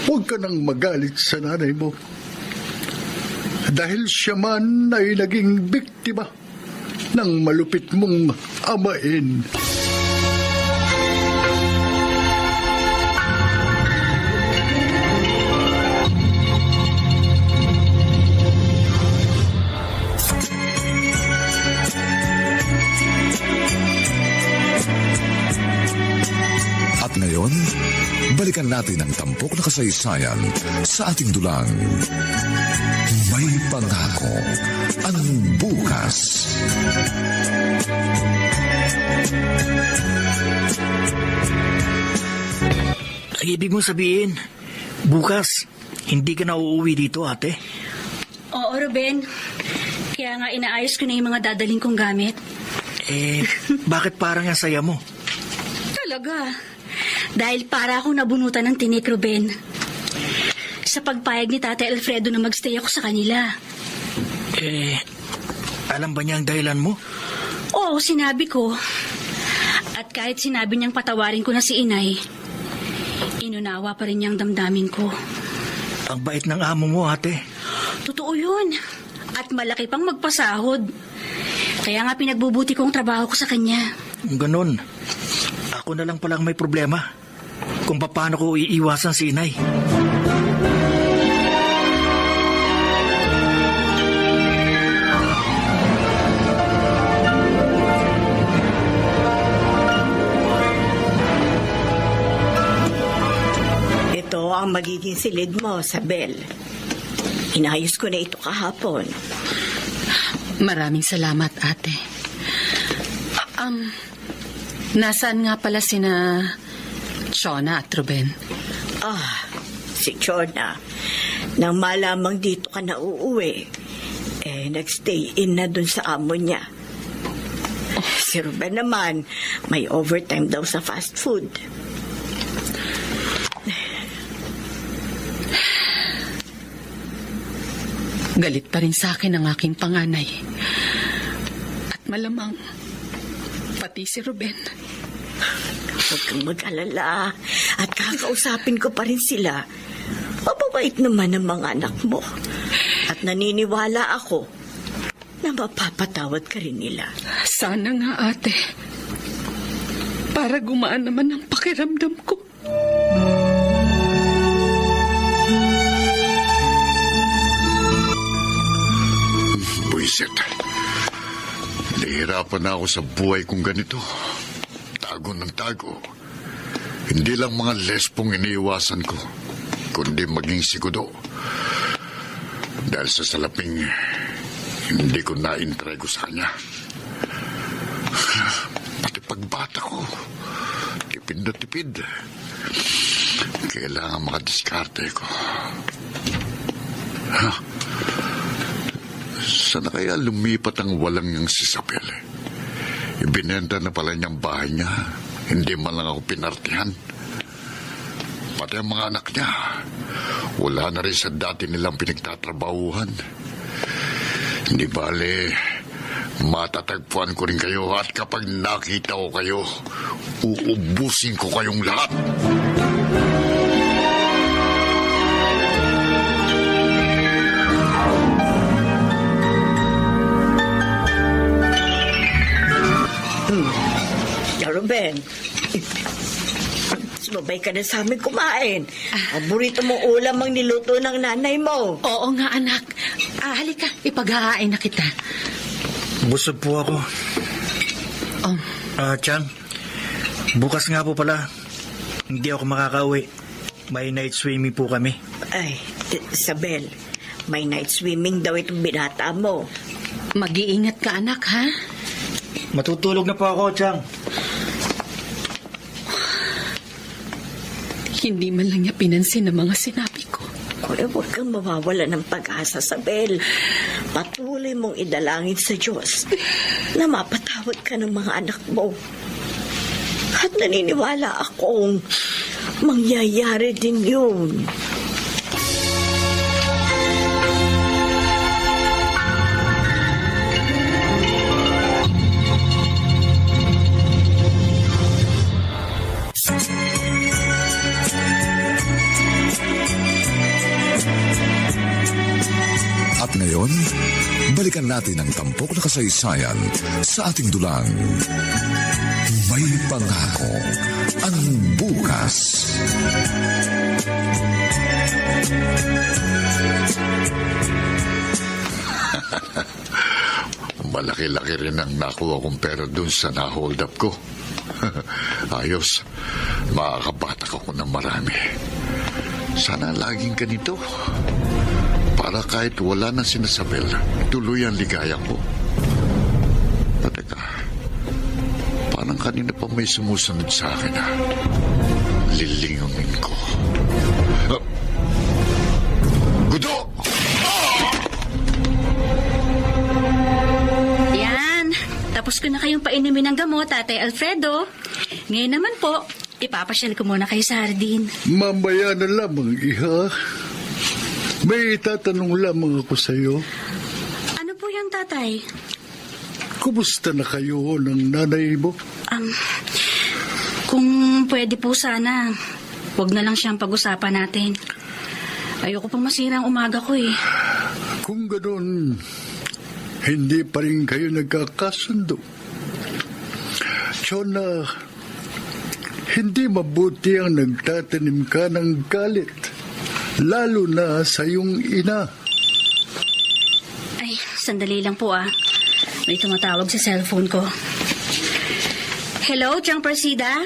huwag ka nang magalit sa nanay mo. Dahil siya man ay naging biktima ng malupit mong amain. balikan natin ang tampok na kasaysayan sa ating dulang. May pangako ang bukas. Ang ibig mong sabihin, bukas, hindi ka na uuwi dito, ate? Oo, Ruben. Kaya nga inaayos ko na yung mga dadaling kong gamit. Bakit parang ang saya mo? Talaga. Dahil para akong nabunutan ng tinik, Ruben. Sa pagpayag ni Tate Alfredo na magstay ako sa kanila. Alam ba niya ang dahilan mo? Oo, sinabi ko. At kahit sinabi niyang patawarin ko na si Inay, inunawa pa rin niyang damdamin ko. Ang bait ng amo mo, ate. Totoo yun. At malaki pang magpasahod. Kaya nga pinagbubuti ko ang trabaho ko sa kanya. Ganon. Ako na lang palang may problema. Kung paano ko iiwasan si Inay. Ito ang magiging silid mo, Sabel. Inayos ko na ito kahapon. Maraming salamat, ate. Nasaan nga pala sina Shona at Ruben? Si Chona. Nang malamang dito ka na uuwi, nagstay in na dun sa amo niya. Si Ruben naman, may overtime daw sa fast food. Galit pa rin sa akin ang aking panganay. At malamang, pati si Ruben. Huwag kang mag-alala. At kakausapin ko pa rin sila. Mababait naman ang mga anak mo. At naniniwala ako na mapapatawad ka rin nila. Sana nga, ate. Para gumaan naman ang pakiramdam ko. Buisit. Nahihirapan na ako sa buhay kong ganito. Tago ng tago. Hindi lang mga lesbong iniiwasan ko, kundi maging sigudo. Dahil sa salaping, hindi ko na-intrego sa kanya. Pati pagbata ko, tipid na tipid. Kailangan makadiskarte ko. Sana kaya lumipat ang walang niyang si Sabel? Ibinenta na pala niyang bahay niya. Hindi man lang ako pinartihan. Pati ang mga anak niya, wala na rin sa dati nilang pinagtatrabahuhan. Hindi bale, matatagpuan ko rin kayo at kapag nakita ko kayo, uubusin ko kayong lahat. Ruben, sumabay ka na sa amin kumain. Paborito mong ulam ang niluto ng nanay mo. Oo nga, anak. Halika, ipaghahain na kita. Busog po ako. Chang, bukas nga po pala, hindi ako makakauwi. May night swimming po kami. Ay, Isabel, may night swimming daw itong binata mo. Mag-iingat ka, anak, ha? Matutulog na po ako, Chang. Hindi man lang niya pinansin ang mga sinabi ko. Huwag kang mawawala ng pag-asa, Sabel. Patuloy mong idalangin sa Diyos na mapatawad ka ng mga anak mo. At naniniwala akong mangyayari din yun. At ngayon, balikan natin ang tampok na kasaysayan sa ating dulang. May pangako ang bukas. Malaki-laki rin ang nakuha kong pera dun sa na-hold up ko. Ayos. Makakabatak ako ng marami. Sana laging ganito. Para kahit wala na si Isabel, tuloy ang ligaya ko. Teka, parang kanina pa may sumusunod sa akin, ha? Lilingunin ko. Gudo! Yan. Tapos ko na kayong painumin ng gamot, Tatay Alfredo. Ngayon naman po, ipapasyal ko muna kay Sardin. Mamaya na lamang, iha. May itatanong lamang ako sa iyo. Ano po yan, Tatay? Kumusta na kayo ng nanay mo? Kung pwede po sana, wag na lang siyang pag-usapan natin. Ayoko pang masira ang umaga ko eh. Kung ganoon, hindi pa rin kayo nagkakasundo. Chona, hindi mabuti ang nagtatanim ka ng galit, lalo na sa iyong ina. Ay, sandali lang po ah. May tumatawag sa cellphone ko. Hello, Chang Persida?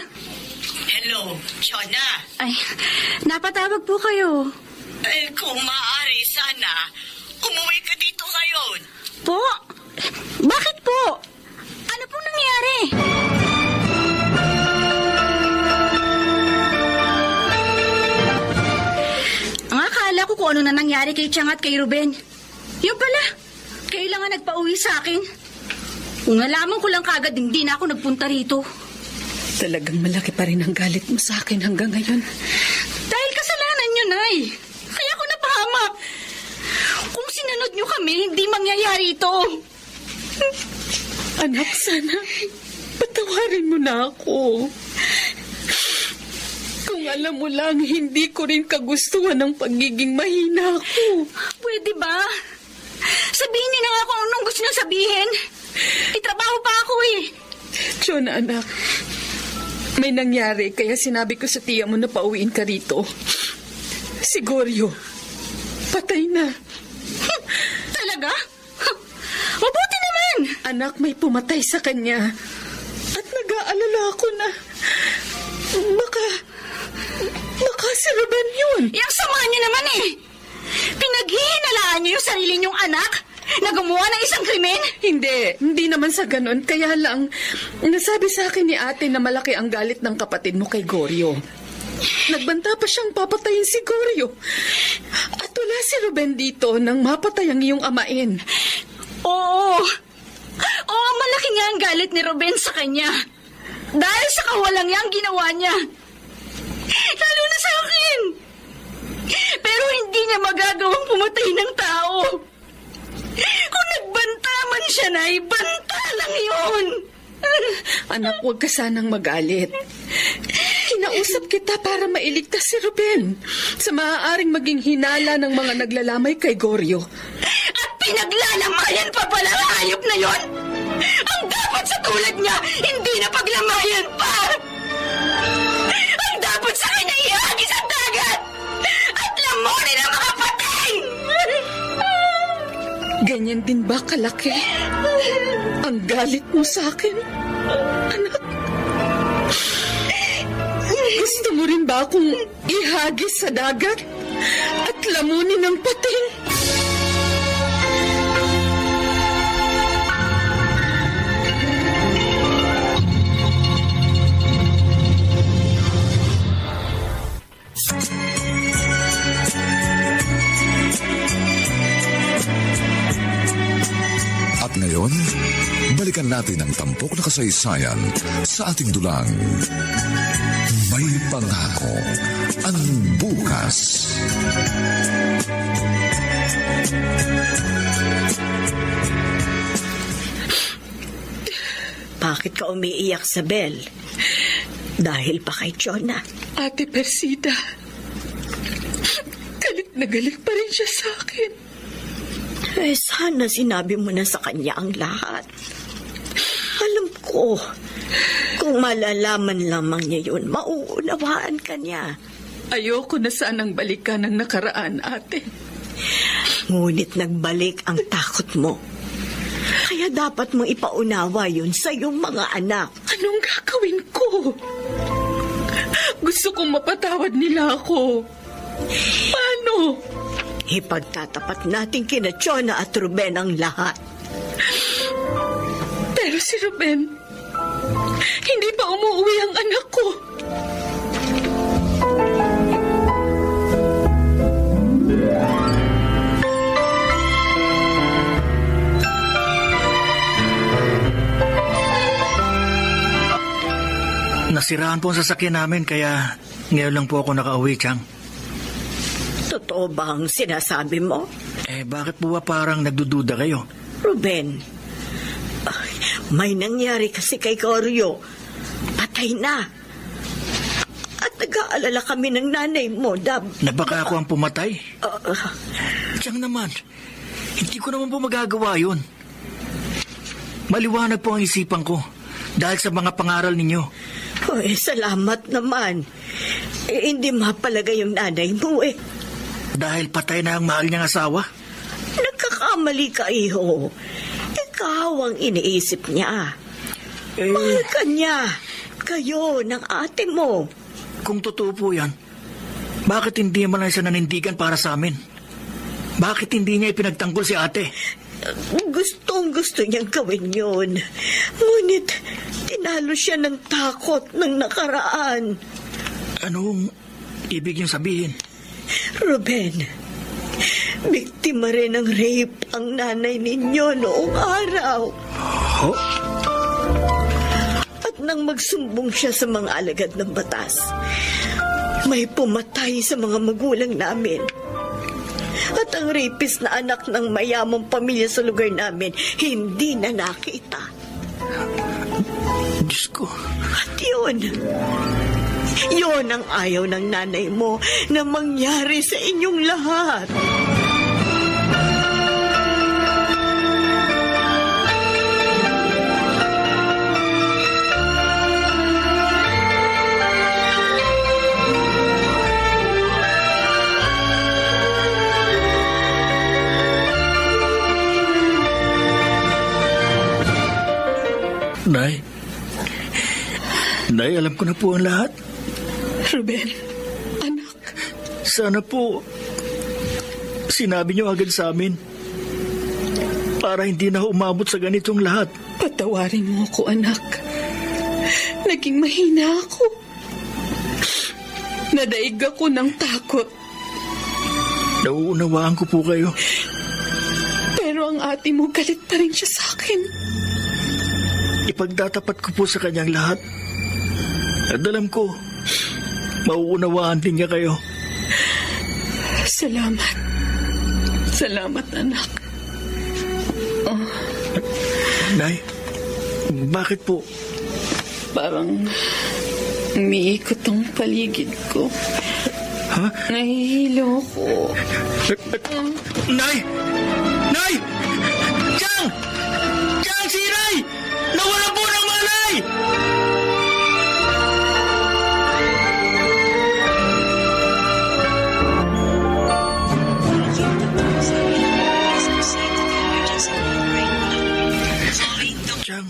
Hello, Chona. Ay, napatawag po kayo. Kung maaari sana, umuwi ka dito ngayon. Po? Bakit po? Ano pong nangyari? Ang akala ko kung ano na nangyari kay Chang at kay Ruben. Yung pala, kailangan nagpa-uwi sa akin. Kung nalaman ko lang kagad, hindi na ako nagpunta rito. Talagang malaki pa rin ang galit mo sa akin hanggang ngayon. Dahil kasalanan nyo, Nay. Kaya ako napahamak. Kung sinunod nyo kami, hindi mangyayari ito. Anak, sana patawarin mo na ako. Kung alam mo lang, hindi ko rin kagustuhan ng pagiging mahina ko. Pwede ba? Sabihin niyo na nga kung anong gusto niyo sabihin. Itrabaho pa ako eh. Chona, anak. May nangyari, kaya sinabi ko sa tiya mo na pauwiin ka rito. Si Goryo, patay na. Talaga? Mabuti naman. Anak, may pumatay sa kanya. At nag-aalala ako na baka si Ruben yun. Yang sama niyo naman eh. Pinaghihinalaan niyo yung sarili niyong anak na gumawa ng isang krimen? Hindi naman sa ganun. Kaya lang, nasabi sa akin ni ate na malaki ang galit ng kapatid mo kay Goryo. Nagbanta pa siyang papatayin si Goryo. At wala si Ruben dito nang mapatay ang iyong amain. Oo. Oo, malaki nga ang galit ni Ruben sa kanya. Dahil sa kawalang yang ginawa niya. Lalo na sa akin. Pero hindi niya magagawang pumatay ng tao. Kung nagbanta man siya na, ibanta lang yun. Anak, huwag ka sanang magalit. Kinausap kita para mailigtas si Ruben sa maaaring maging hinala ng mga naglalamay kay Goryo. At pinaglalamayan pa pala ang hayop na yon. Ang dapat sa tulad niya, hindi na paglamayan pa. Ang dapat sa kanya ihagis ang dagat at lamunin ang mga patay. Ganyan din ba kalaki ang galit mo sa akin, anak? Gusto mo rin ba akong ihagis sa dagat at lamunin ang pating? At ngayon, balikan natin ang tampok na kasaysayan sa ating dulang. May pangako ang bukas. Bakit ka umiiyak, Sabel? Dahil pa kay Chona. Ate Persida, galit na galit pa rin siya sa akin. Sana sinabi mo na sa kanya ang lahat. Alam ko, kung malalaman lamang niya yun, mauunawaan ka niya. Ayoko na sanang balikan ang nakaraan, ate. Ngunit nagbalik ang takot mo. Kaya dapat mong ipaunawa yun sa iyong mga anak. Anong gagawin ko? Gusto kong mapatawad nila ako. Paano? Ipagtatapat natin kina Chona at Ruben ang lahat. Pero si Ruben, hindi pa umuwi ang anak ko. Nasiraan po ang sasakyan namin kaya ngayon lang po ako nakauwi, Chang. Totoo ba ang sinasabi mo? Bakit po ba parang nagdududa kayo? Ruben, ay, may nangyari kasi kay Goryo. Patay na. At nag-aalala kami ng nanay mo, Na baka ako ang pumatay? Chang naman, hindi ko naman po magagawa yun. Maliwanag po ang isipan ko dahil sa mga pangaral ninyo. Salamat naman. Hindi mapalagay yung nanay mo eh. Dahil patay na ang mahal niyang asawa? Nagkakamali ka, iho. Ikaw ang iniisip niya. Mahal ka niya. Kayo ng ate mo. Kung totoo po yan, bakit hindi man lang siya nanindigan para sa amin? Bakit hindi niya ipinagtanggol si ate? Gustong-gusto niyang gawin yun. Ngunit, tinalo siya ng takot ng nakaraan. Anong ibig niyong sabihin? Ruben, biktima rin ng rape ang nanay ninyo noong araw. Ho? At nang magsumbong siya sa mga alagad ng batas, may pumatay sa mga magulang namin. At ang rapist na anak ng mayamang pamilya sa lugar namin, hindi na nakita. Diyos ko. At yun ang ayaw ng nanay mo na mangyari sa inyong lahat. Nay, alam ko na po ang lahat. Ruben, anak. Sana po sinabi niyo agad sa amin para hindi na umabot sa ganitong lahat. Patawarin mo ako, anak. Naging mahina ako. Nadaig ako ng takot. Nauunawaan ko po kayo. Pero ang ate mo galit pa rin siya sa akin. Ipagtatapat ko po sa kanyang lahat. At alam ko, mauunawaan din niya kayo. Salamat. Salamat, anak. Nay, bakit po? Parang umiikot ang paligid ko. Ha? Nahihilo ko. Nay! Nay! Chang! Chang, si Nay! Nawala po ng malay! Chang,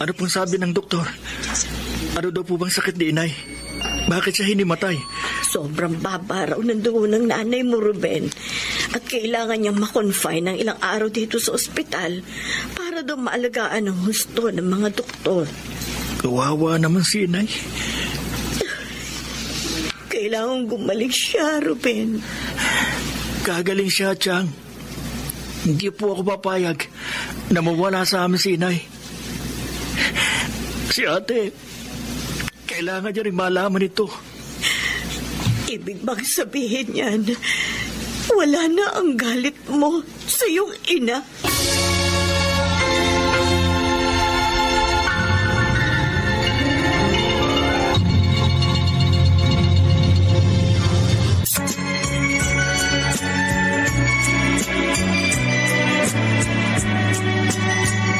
ano pong sabi ng doktor? Ano daw po bang sakit ni Inay? Bakit siya hinimatay? Sobrang baba raw ng dugo ng nanay mo, Ruben. At kailangan niyang makonfine ng ilang araw dito sa ospital para daw maalagaan ng husto ng mga doktor. Kawawa naman si Inay. Kailangan gumaling siya, Ruben. Gagaling siya, Chang. Hindi po ako papayag na mawala sa amin si Inay. Si ate, kailangan niya rin malaman ito. Ibig bang sabihin yan, wala na ang galit mo sa iyong ina?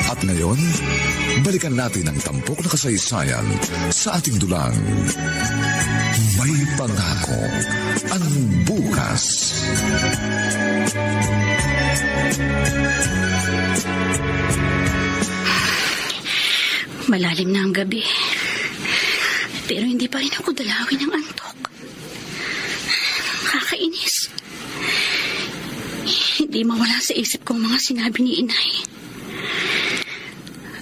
At ngayon, balikan natin ang tampok na kasaysayan sa ating dulang. May pangako ang bukas. Malalim na ang gabi. Pero hindi pa rin ako dalawin ng antok. Kakainis. Hindi mawala sa isip kong mga sinabi ni inay.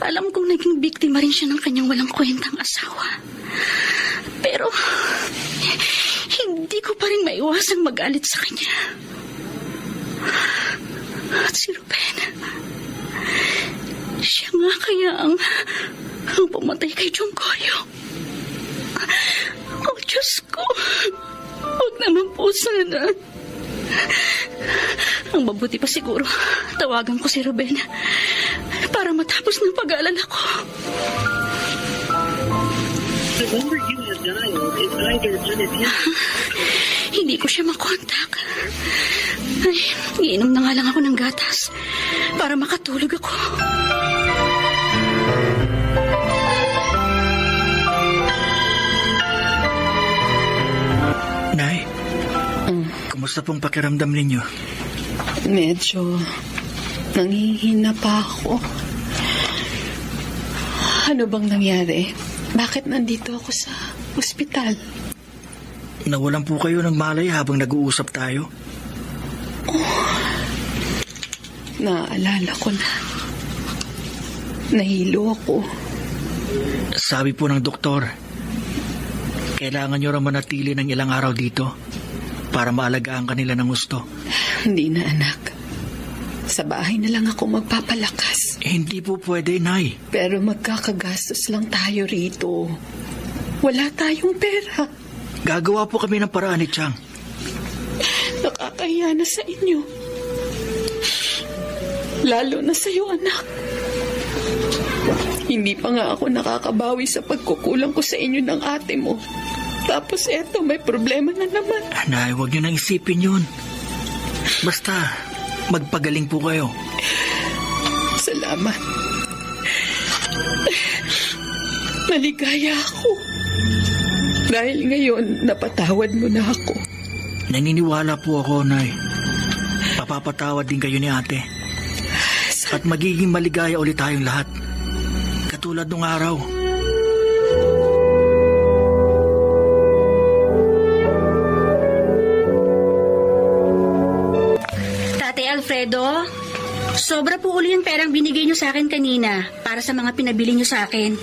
Alam kong naging biktima rin siya ng kanyang walang kwentang asawa. Pero, hindi ko pa rin maiwasang magalit sa kanya. At si Ruben, siya nga kaya ang pumatay kay Jonggorio. Oh, Diyos ko. Huwag naman po sana. Ang mabuti pa siguro, tawagan ko si Ruben para matapos ng pag-aalala ko. The number you have dialed is either unattended. Hindi ko siya makontak. Ay, iinom na nga lang ako ng gatas para makatulog ako. Nay, kumusta pong pakiramdam ninyo? Medyo nanghihina pa ako. Ano bang nangyari? Bakit nandito ako sa ospital? Nawalan po kayo ng malay habang nag-uusap tayo? Naalala ko na. Nahilo ako. Sabi po ng doktor, kailangan nyo raw manatili ng ilang araw dito para maalagaan kanila ng gusto. Hindi na, anak. Sa bahay na lang ako magpapalakas. Hindi po pwede, Nay. Pero magkakagastos lang tayo rito. Wala tayong pera. Gagawa po kami ng paraan ni Chang. Nakakahiya na sa inyo. Lalo na sa'yo, anak. Hindi pa nga ako nakakabawi sa pagkukulang ko sa inyo ng ate mo. Tapos eto, may problema na naman. Nay, huwag nyo nang isipin yun. Basta, magpagaling po kayo. Salamat. Maligaya ako. Dahil ngayon, napatawad mo na ako. Naniniwala po ako, Nay. Papapatawad din kayo ni ate. At magiging maligaya ulit tayong lahat. Katulad nung araw. Tate Alfredo, sobra po uli yung perang binigay niyo sa akin kanina para sa mga pinabili niyo sa akin.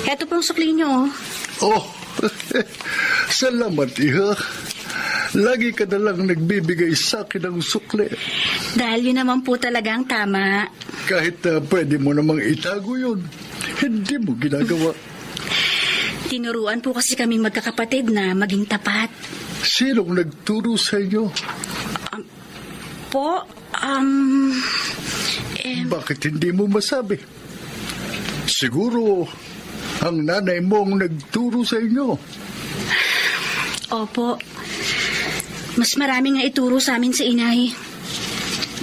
Heto pong sukli niyo. Oh, salamat, iha. Lagi ka na lang nagbibigay sa akin ng sukle. Dahil yun naman po talagang tama. Kahit pwede mo namang itago yun, hindi mo ginagawa. Tinuruan po kasi kaming magkakapatid na maging tapat. Sinong nagturo sa inyo? Bakit hindi mo masabi? Siguro, ang nanay mo ang nagturo sa inyo. Opo. Mas marami nga ituro sa amin si inay.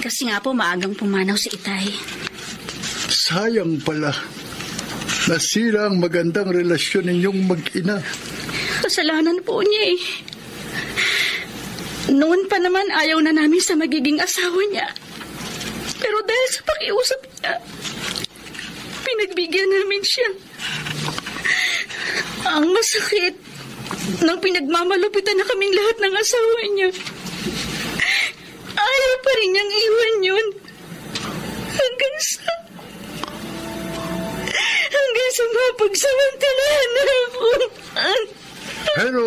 Kasi nga po maagang pumanaw si itay. Sayang pala. Nasira ang magandang relasyon ninyong mag-ina. Kasalanan po niya eh. Noon pa naman ayaw na namin sa magiging asawa niya. Pero dahil sa pakiusap niya, pinagbigyan namin siya. Ang masakit, nang pinagmamalupitan na kaming lahat ng asawa niya, ayaw pa rin niyang iwan yun. Hanggang sa mapagsamantalahan na ako. Pero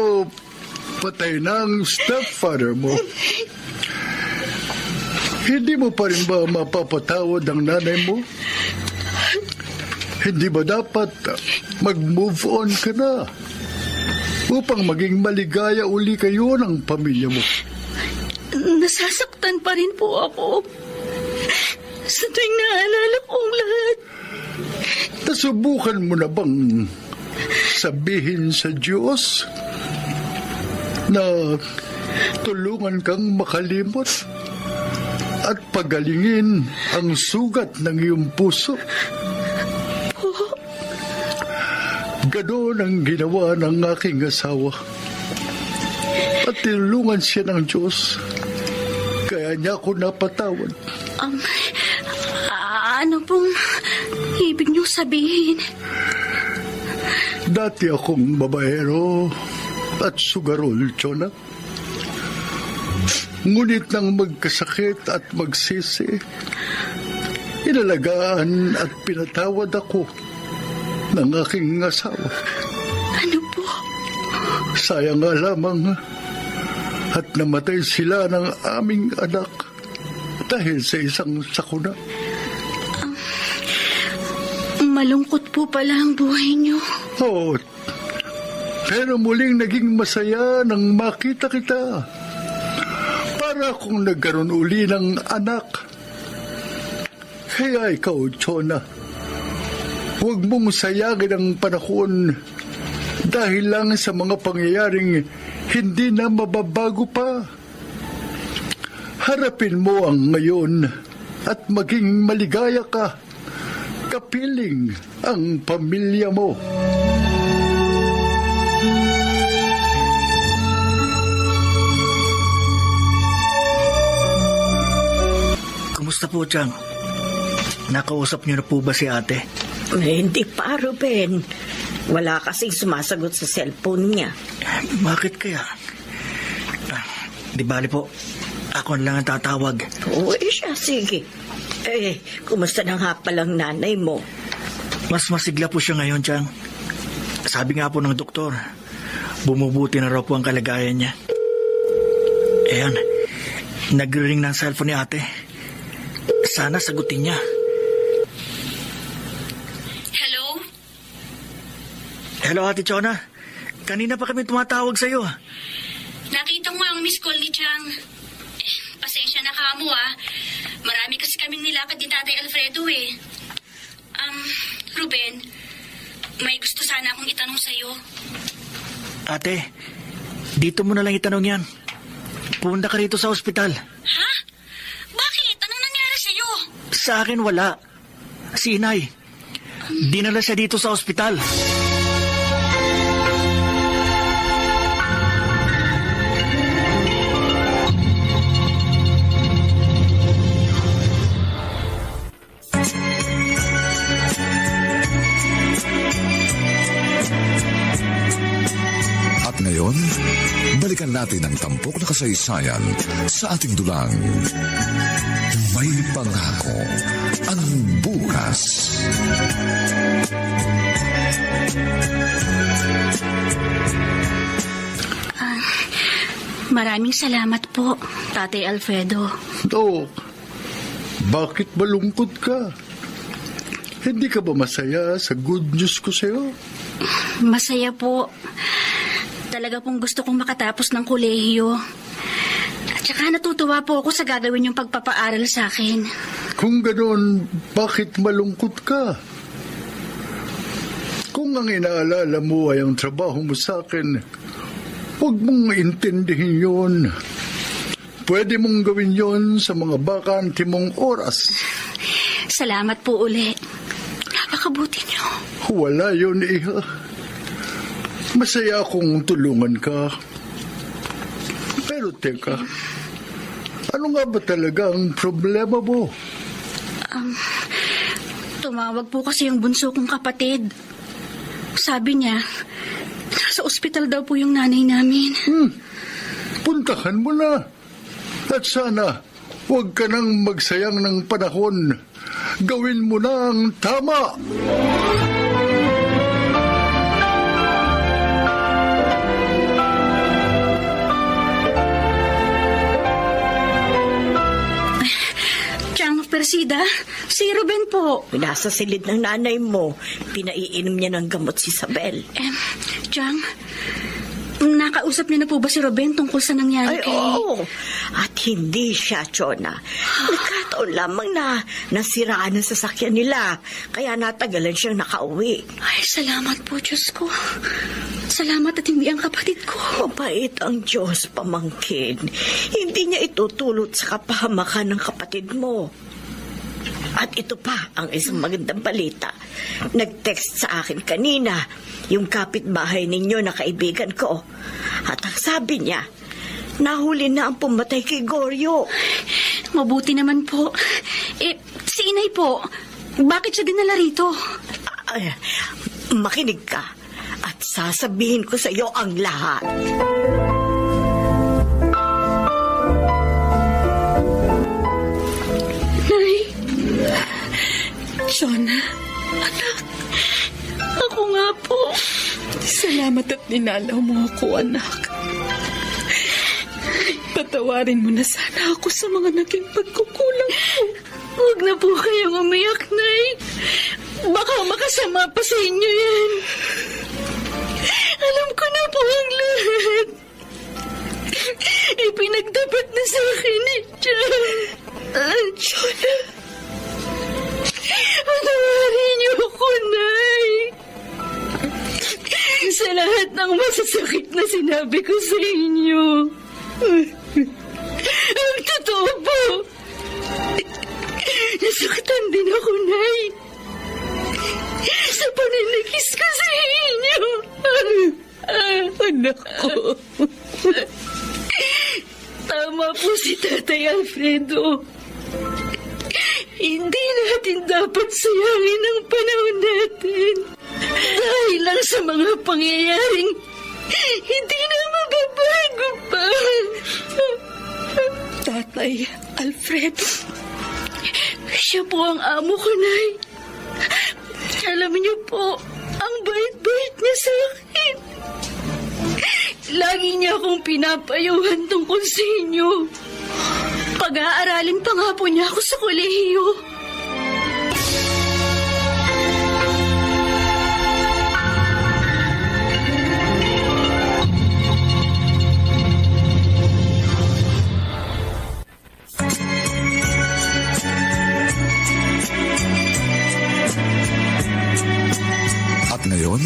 patay na ang stepfather mo. Hindi mo pa rin ba mapapatawad ang nanay mo? Hindi ba dapat mag-move on ka na upang maging maligaya uli kayo ng pamilya mo? Nasasaktan pa rin po ako. Sa tuwing naalala ko ang lahat. Nasubukan mo na bang sabihin sa Diyos na tulungan kang makalimot at pagalingin ang sugat ng iyong puso? Ganoon ang ginawa ng aking asawa. At tinulungan siya ng Diyos. Kaya niya ako napatawad. Ano pong ibig niyong sabihin? Dati akong babaero at sugarol, Chona. Ngunit nang magkasakit at magsisi, inalagaan at pinatawad ako ng aking asawa. Ano po? Sayang nga lamang at namatay sila ng aming anak dahil sa isang sakuna. Malungkot po pala ang buhay niyo. Oo, pero muling naging masaya nang makita kita. Para akong nagkaroon uli ng anak. Kaya ikaw, Chona, huwag mong sayagin ang panahon dahil lang sa mga pangyayaring hindi na mababago pa. Harapin mo ang ngayon at maging maligaya ka. Kapiling ang pamilya mo. Kumusta po, Chang? Nakausap niyo na po ba si ate? Hindi pa, Ruben. Wala kasing sumasagot sa cellphone niya. Bakit kaya? Di bali po, ako na lang ang tatawag. Oo, siya, sige. Kumusta na nga palang nanay mo? Mas masigla po siya ngayon, Chang. Sabi nga po ng doktor, bumubuti na raw po ang kalagayan niya. Ayan, nagre-ring ng cellphone ni ate. Sana sagutin niya. Hello? Hello, Ate Chona. Kanina pa kami tumatawag sa'yo. Nakita ko ang miss call ni Chang. Pasensya na ka mo Marami kasi kaming nilakad ni Tatay Alfredo eh. Ruben, may gusto sana akong itanong sa'yo. Ate, dito mo na lang itanong yan. Punta ka rito sa ospital. Ha? Bakit? Anong nangyari sa'yo? Sa akin wala. Si Inay. Dinala siya dito sa ospital. At ngayon, balikan natin ang tampok na kasaysayan sa ating dulang. May pangako ang bukas. Maraming salamat po, Tatay Alfredo. Oh, bakit malungkot ka? Hindi ka ba masaya sa good news ko sa'yo? Masaya po. Talaga pong gusto kong makatapos ng kolehiyo. At saka natutuwa po ako sa gagawin yung pagpapaaral sa akin. Kung ganoon, bakit malungkot ka? Kung ang inaalala mo ay ang trabaho mo sa akin, huwag mong intindihin yun. Pwede mong gawin yon sa mga bakante mong oras. Salamat po uli. Napakabuti niyo. Wala yun, iha. Masaya akong tulungan ka. Pero teka, ano nga ba talaga ang problema mo? Tumawag po kasi yung bunso kong kapatid. Sabi niya, nasa ospital daw po yung nanay namin. Puntahan mo na. At sana, huwag ka nang magsayang ng panahon. Gawin mo na ang tama. Chang Persida, si Ruben po. Nasa silid ng nanay mo, pinaiinom niya ng gamot si Isabel. Chang, nakausap niyo na po ba si Ruben tungkol sa nangyari Ay, kay... oo. At hindi siya, Chona. Nagkataon lamang na nasiraan ang sasakyan nila. Kaya natagalan siyang nakauwi. Ay, salamat po, Diyos ko. Salamat at hindi ang kapatid ko. Mabait ang Diyos, pamangkin. Hindi niya itutulot sa kapahamakan ng kapatid mo. At ito pa ang isang magandang balita. Nag-text sa akin kanina yung kapitbahay ninyo na kaibigan ko. At ang sabi niya, nahuli na ang pumatay kay Goryo. Mabuti naman po. Si Inay po, bakit siya dinala rito? Ay, makinig ka. sasabihin ko sa iyo ang lahat. Nay, Jonah, Ako nga po. salamat at ninalaw mo ako, anak. Patawarin mo na sana ako sa mga naging pagkukulang ko. Huwag na po kayong umiyak, Nay. Baka makasama pa sa inyo yan. Alam ko na po ang lahat. Ipinagdapat na sa akin ni John. Jonah. Patawarin niyo ako, Nay. Sa lahat ng masasakit na sinabi ko sa inyo. Ang totoo po. Nasaktan din ako, Nay. Sa paninigis ko sa inyo. Anak ko. Tama po si Tatay Alfredo. Hindi natin dapat sayangin ang panahon natin. Dahil lang sa mga pangyayaring hindi na mababago pa. Tatay Alfredo. Siya po ang amo ko, Nay. Alam niyo po, ang bait-bait niya sa akin. Lagi niya akong pinapayuhan tungkol sa inyo. Pag-aaralin pa nga po niya ako sa kolehiyo. At ngayon,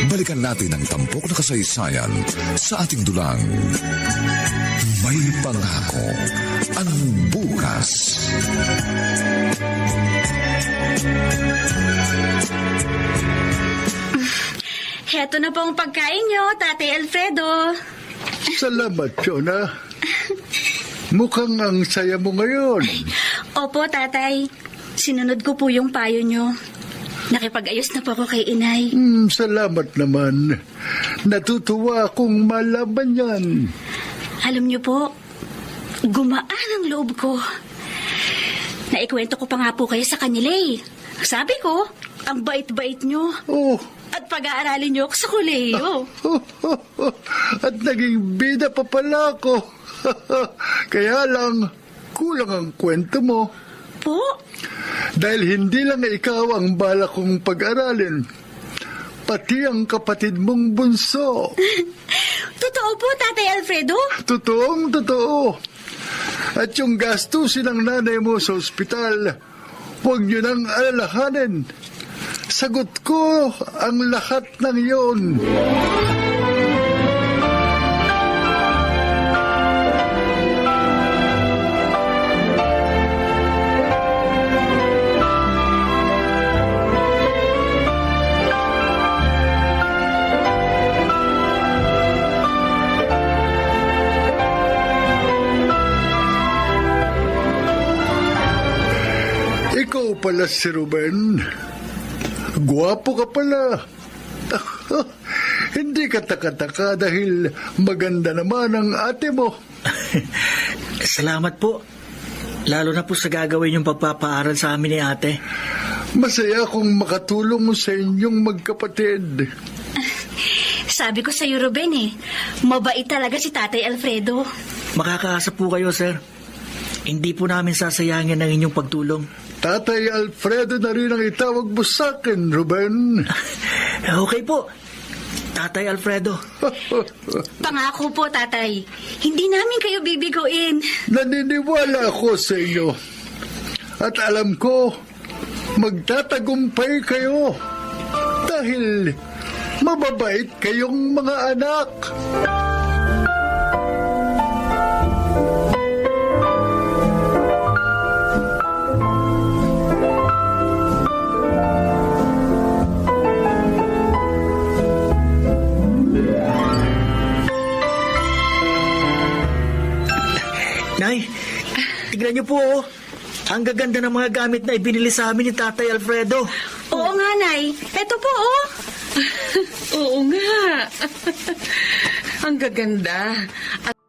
balikan natin ang tampok na kasaysayan sa ating dulang. May pangako ang bukas. Heto na pong pagkain niyo, Tatay Alfredo. Salamat, Jonah. Mukhang ang saya mo ngayon. Opo, Tatay. Sinunod ko po yung payo niyo. Nakipag-ayos na po ako kay Inay. Salamat naman. Natutuwa akong malaman yan. Alam niyo po, gumaan ang loob ko. Naikwento ko pa nga po kayo sa kanila eh. Sabi ko, ang bait-bait niyo. Oh, At pag-aaralin niyo ako sa kolehiyo. at naging bida pa pala ako. Kaya lang, kulang ang kwento mo. Po? Dahil hindi lang ikaw ang bala kong pag-aralin, pati ang kapatid mong bunso. Totoo po, Tatay Alfredo? Totoong totoo. At yung gastusin ng nanay mo sa ospital, huwag niyo nang alalahanin. Sagot ko ang lahat ng iyon. Ikaw pala si Ruben. Guwapo ka pala. Hindi ka taka-taka dahil maganda naman ang ate mo. Salamat po. Lalo na po sa gagawin yung pagpapaaral sa amin ni ate. Masaya akong makatulong sa inyong magkapatid. Sabi ko sa iyo, Ruben eh, mabait talaga si Tatay Alfredo. Makakaasa po kayo, sir. Hindi po namin sasayangin ang inyong pagtulong. Tatay Alfredo na rin ang itawag mo sa akin, Ruben. Okay po. Tatay Alfredo. Pangako po, Tatay. Hindi namin kayo bibigoin. Naniniwala ako sa inyo. At alam ko, magtatagumpay kayo. Dahil mababait kayong mga anak. Nay, tignan niyo po, oh. Ang gaganda ng mga gamit na ibinili sa amin ni Tatay Alfredo. Oo nga, Nay. Eto po, oh. Oo nga. Ang gaganda at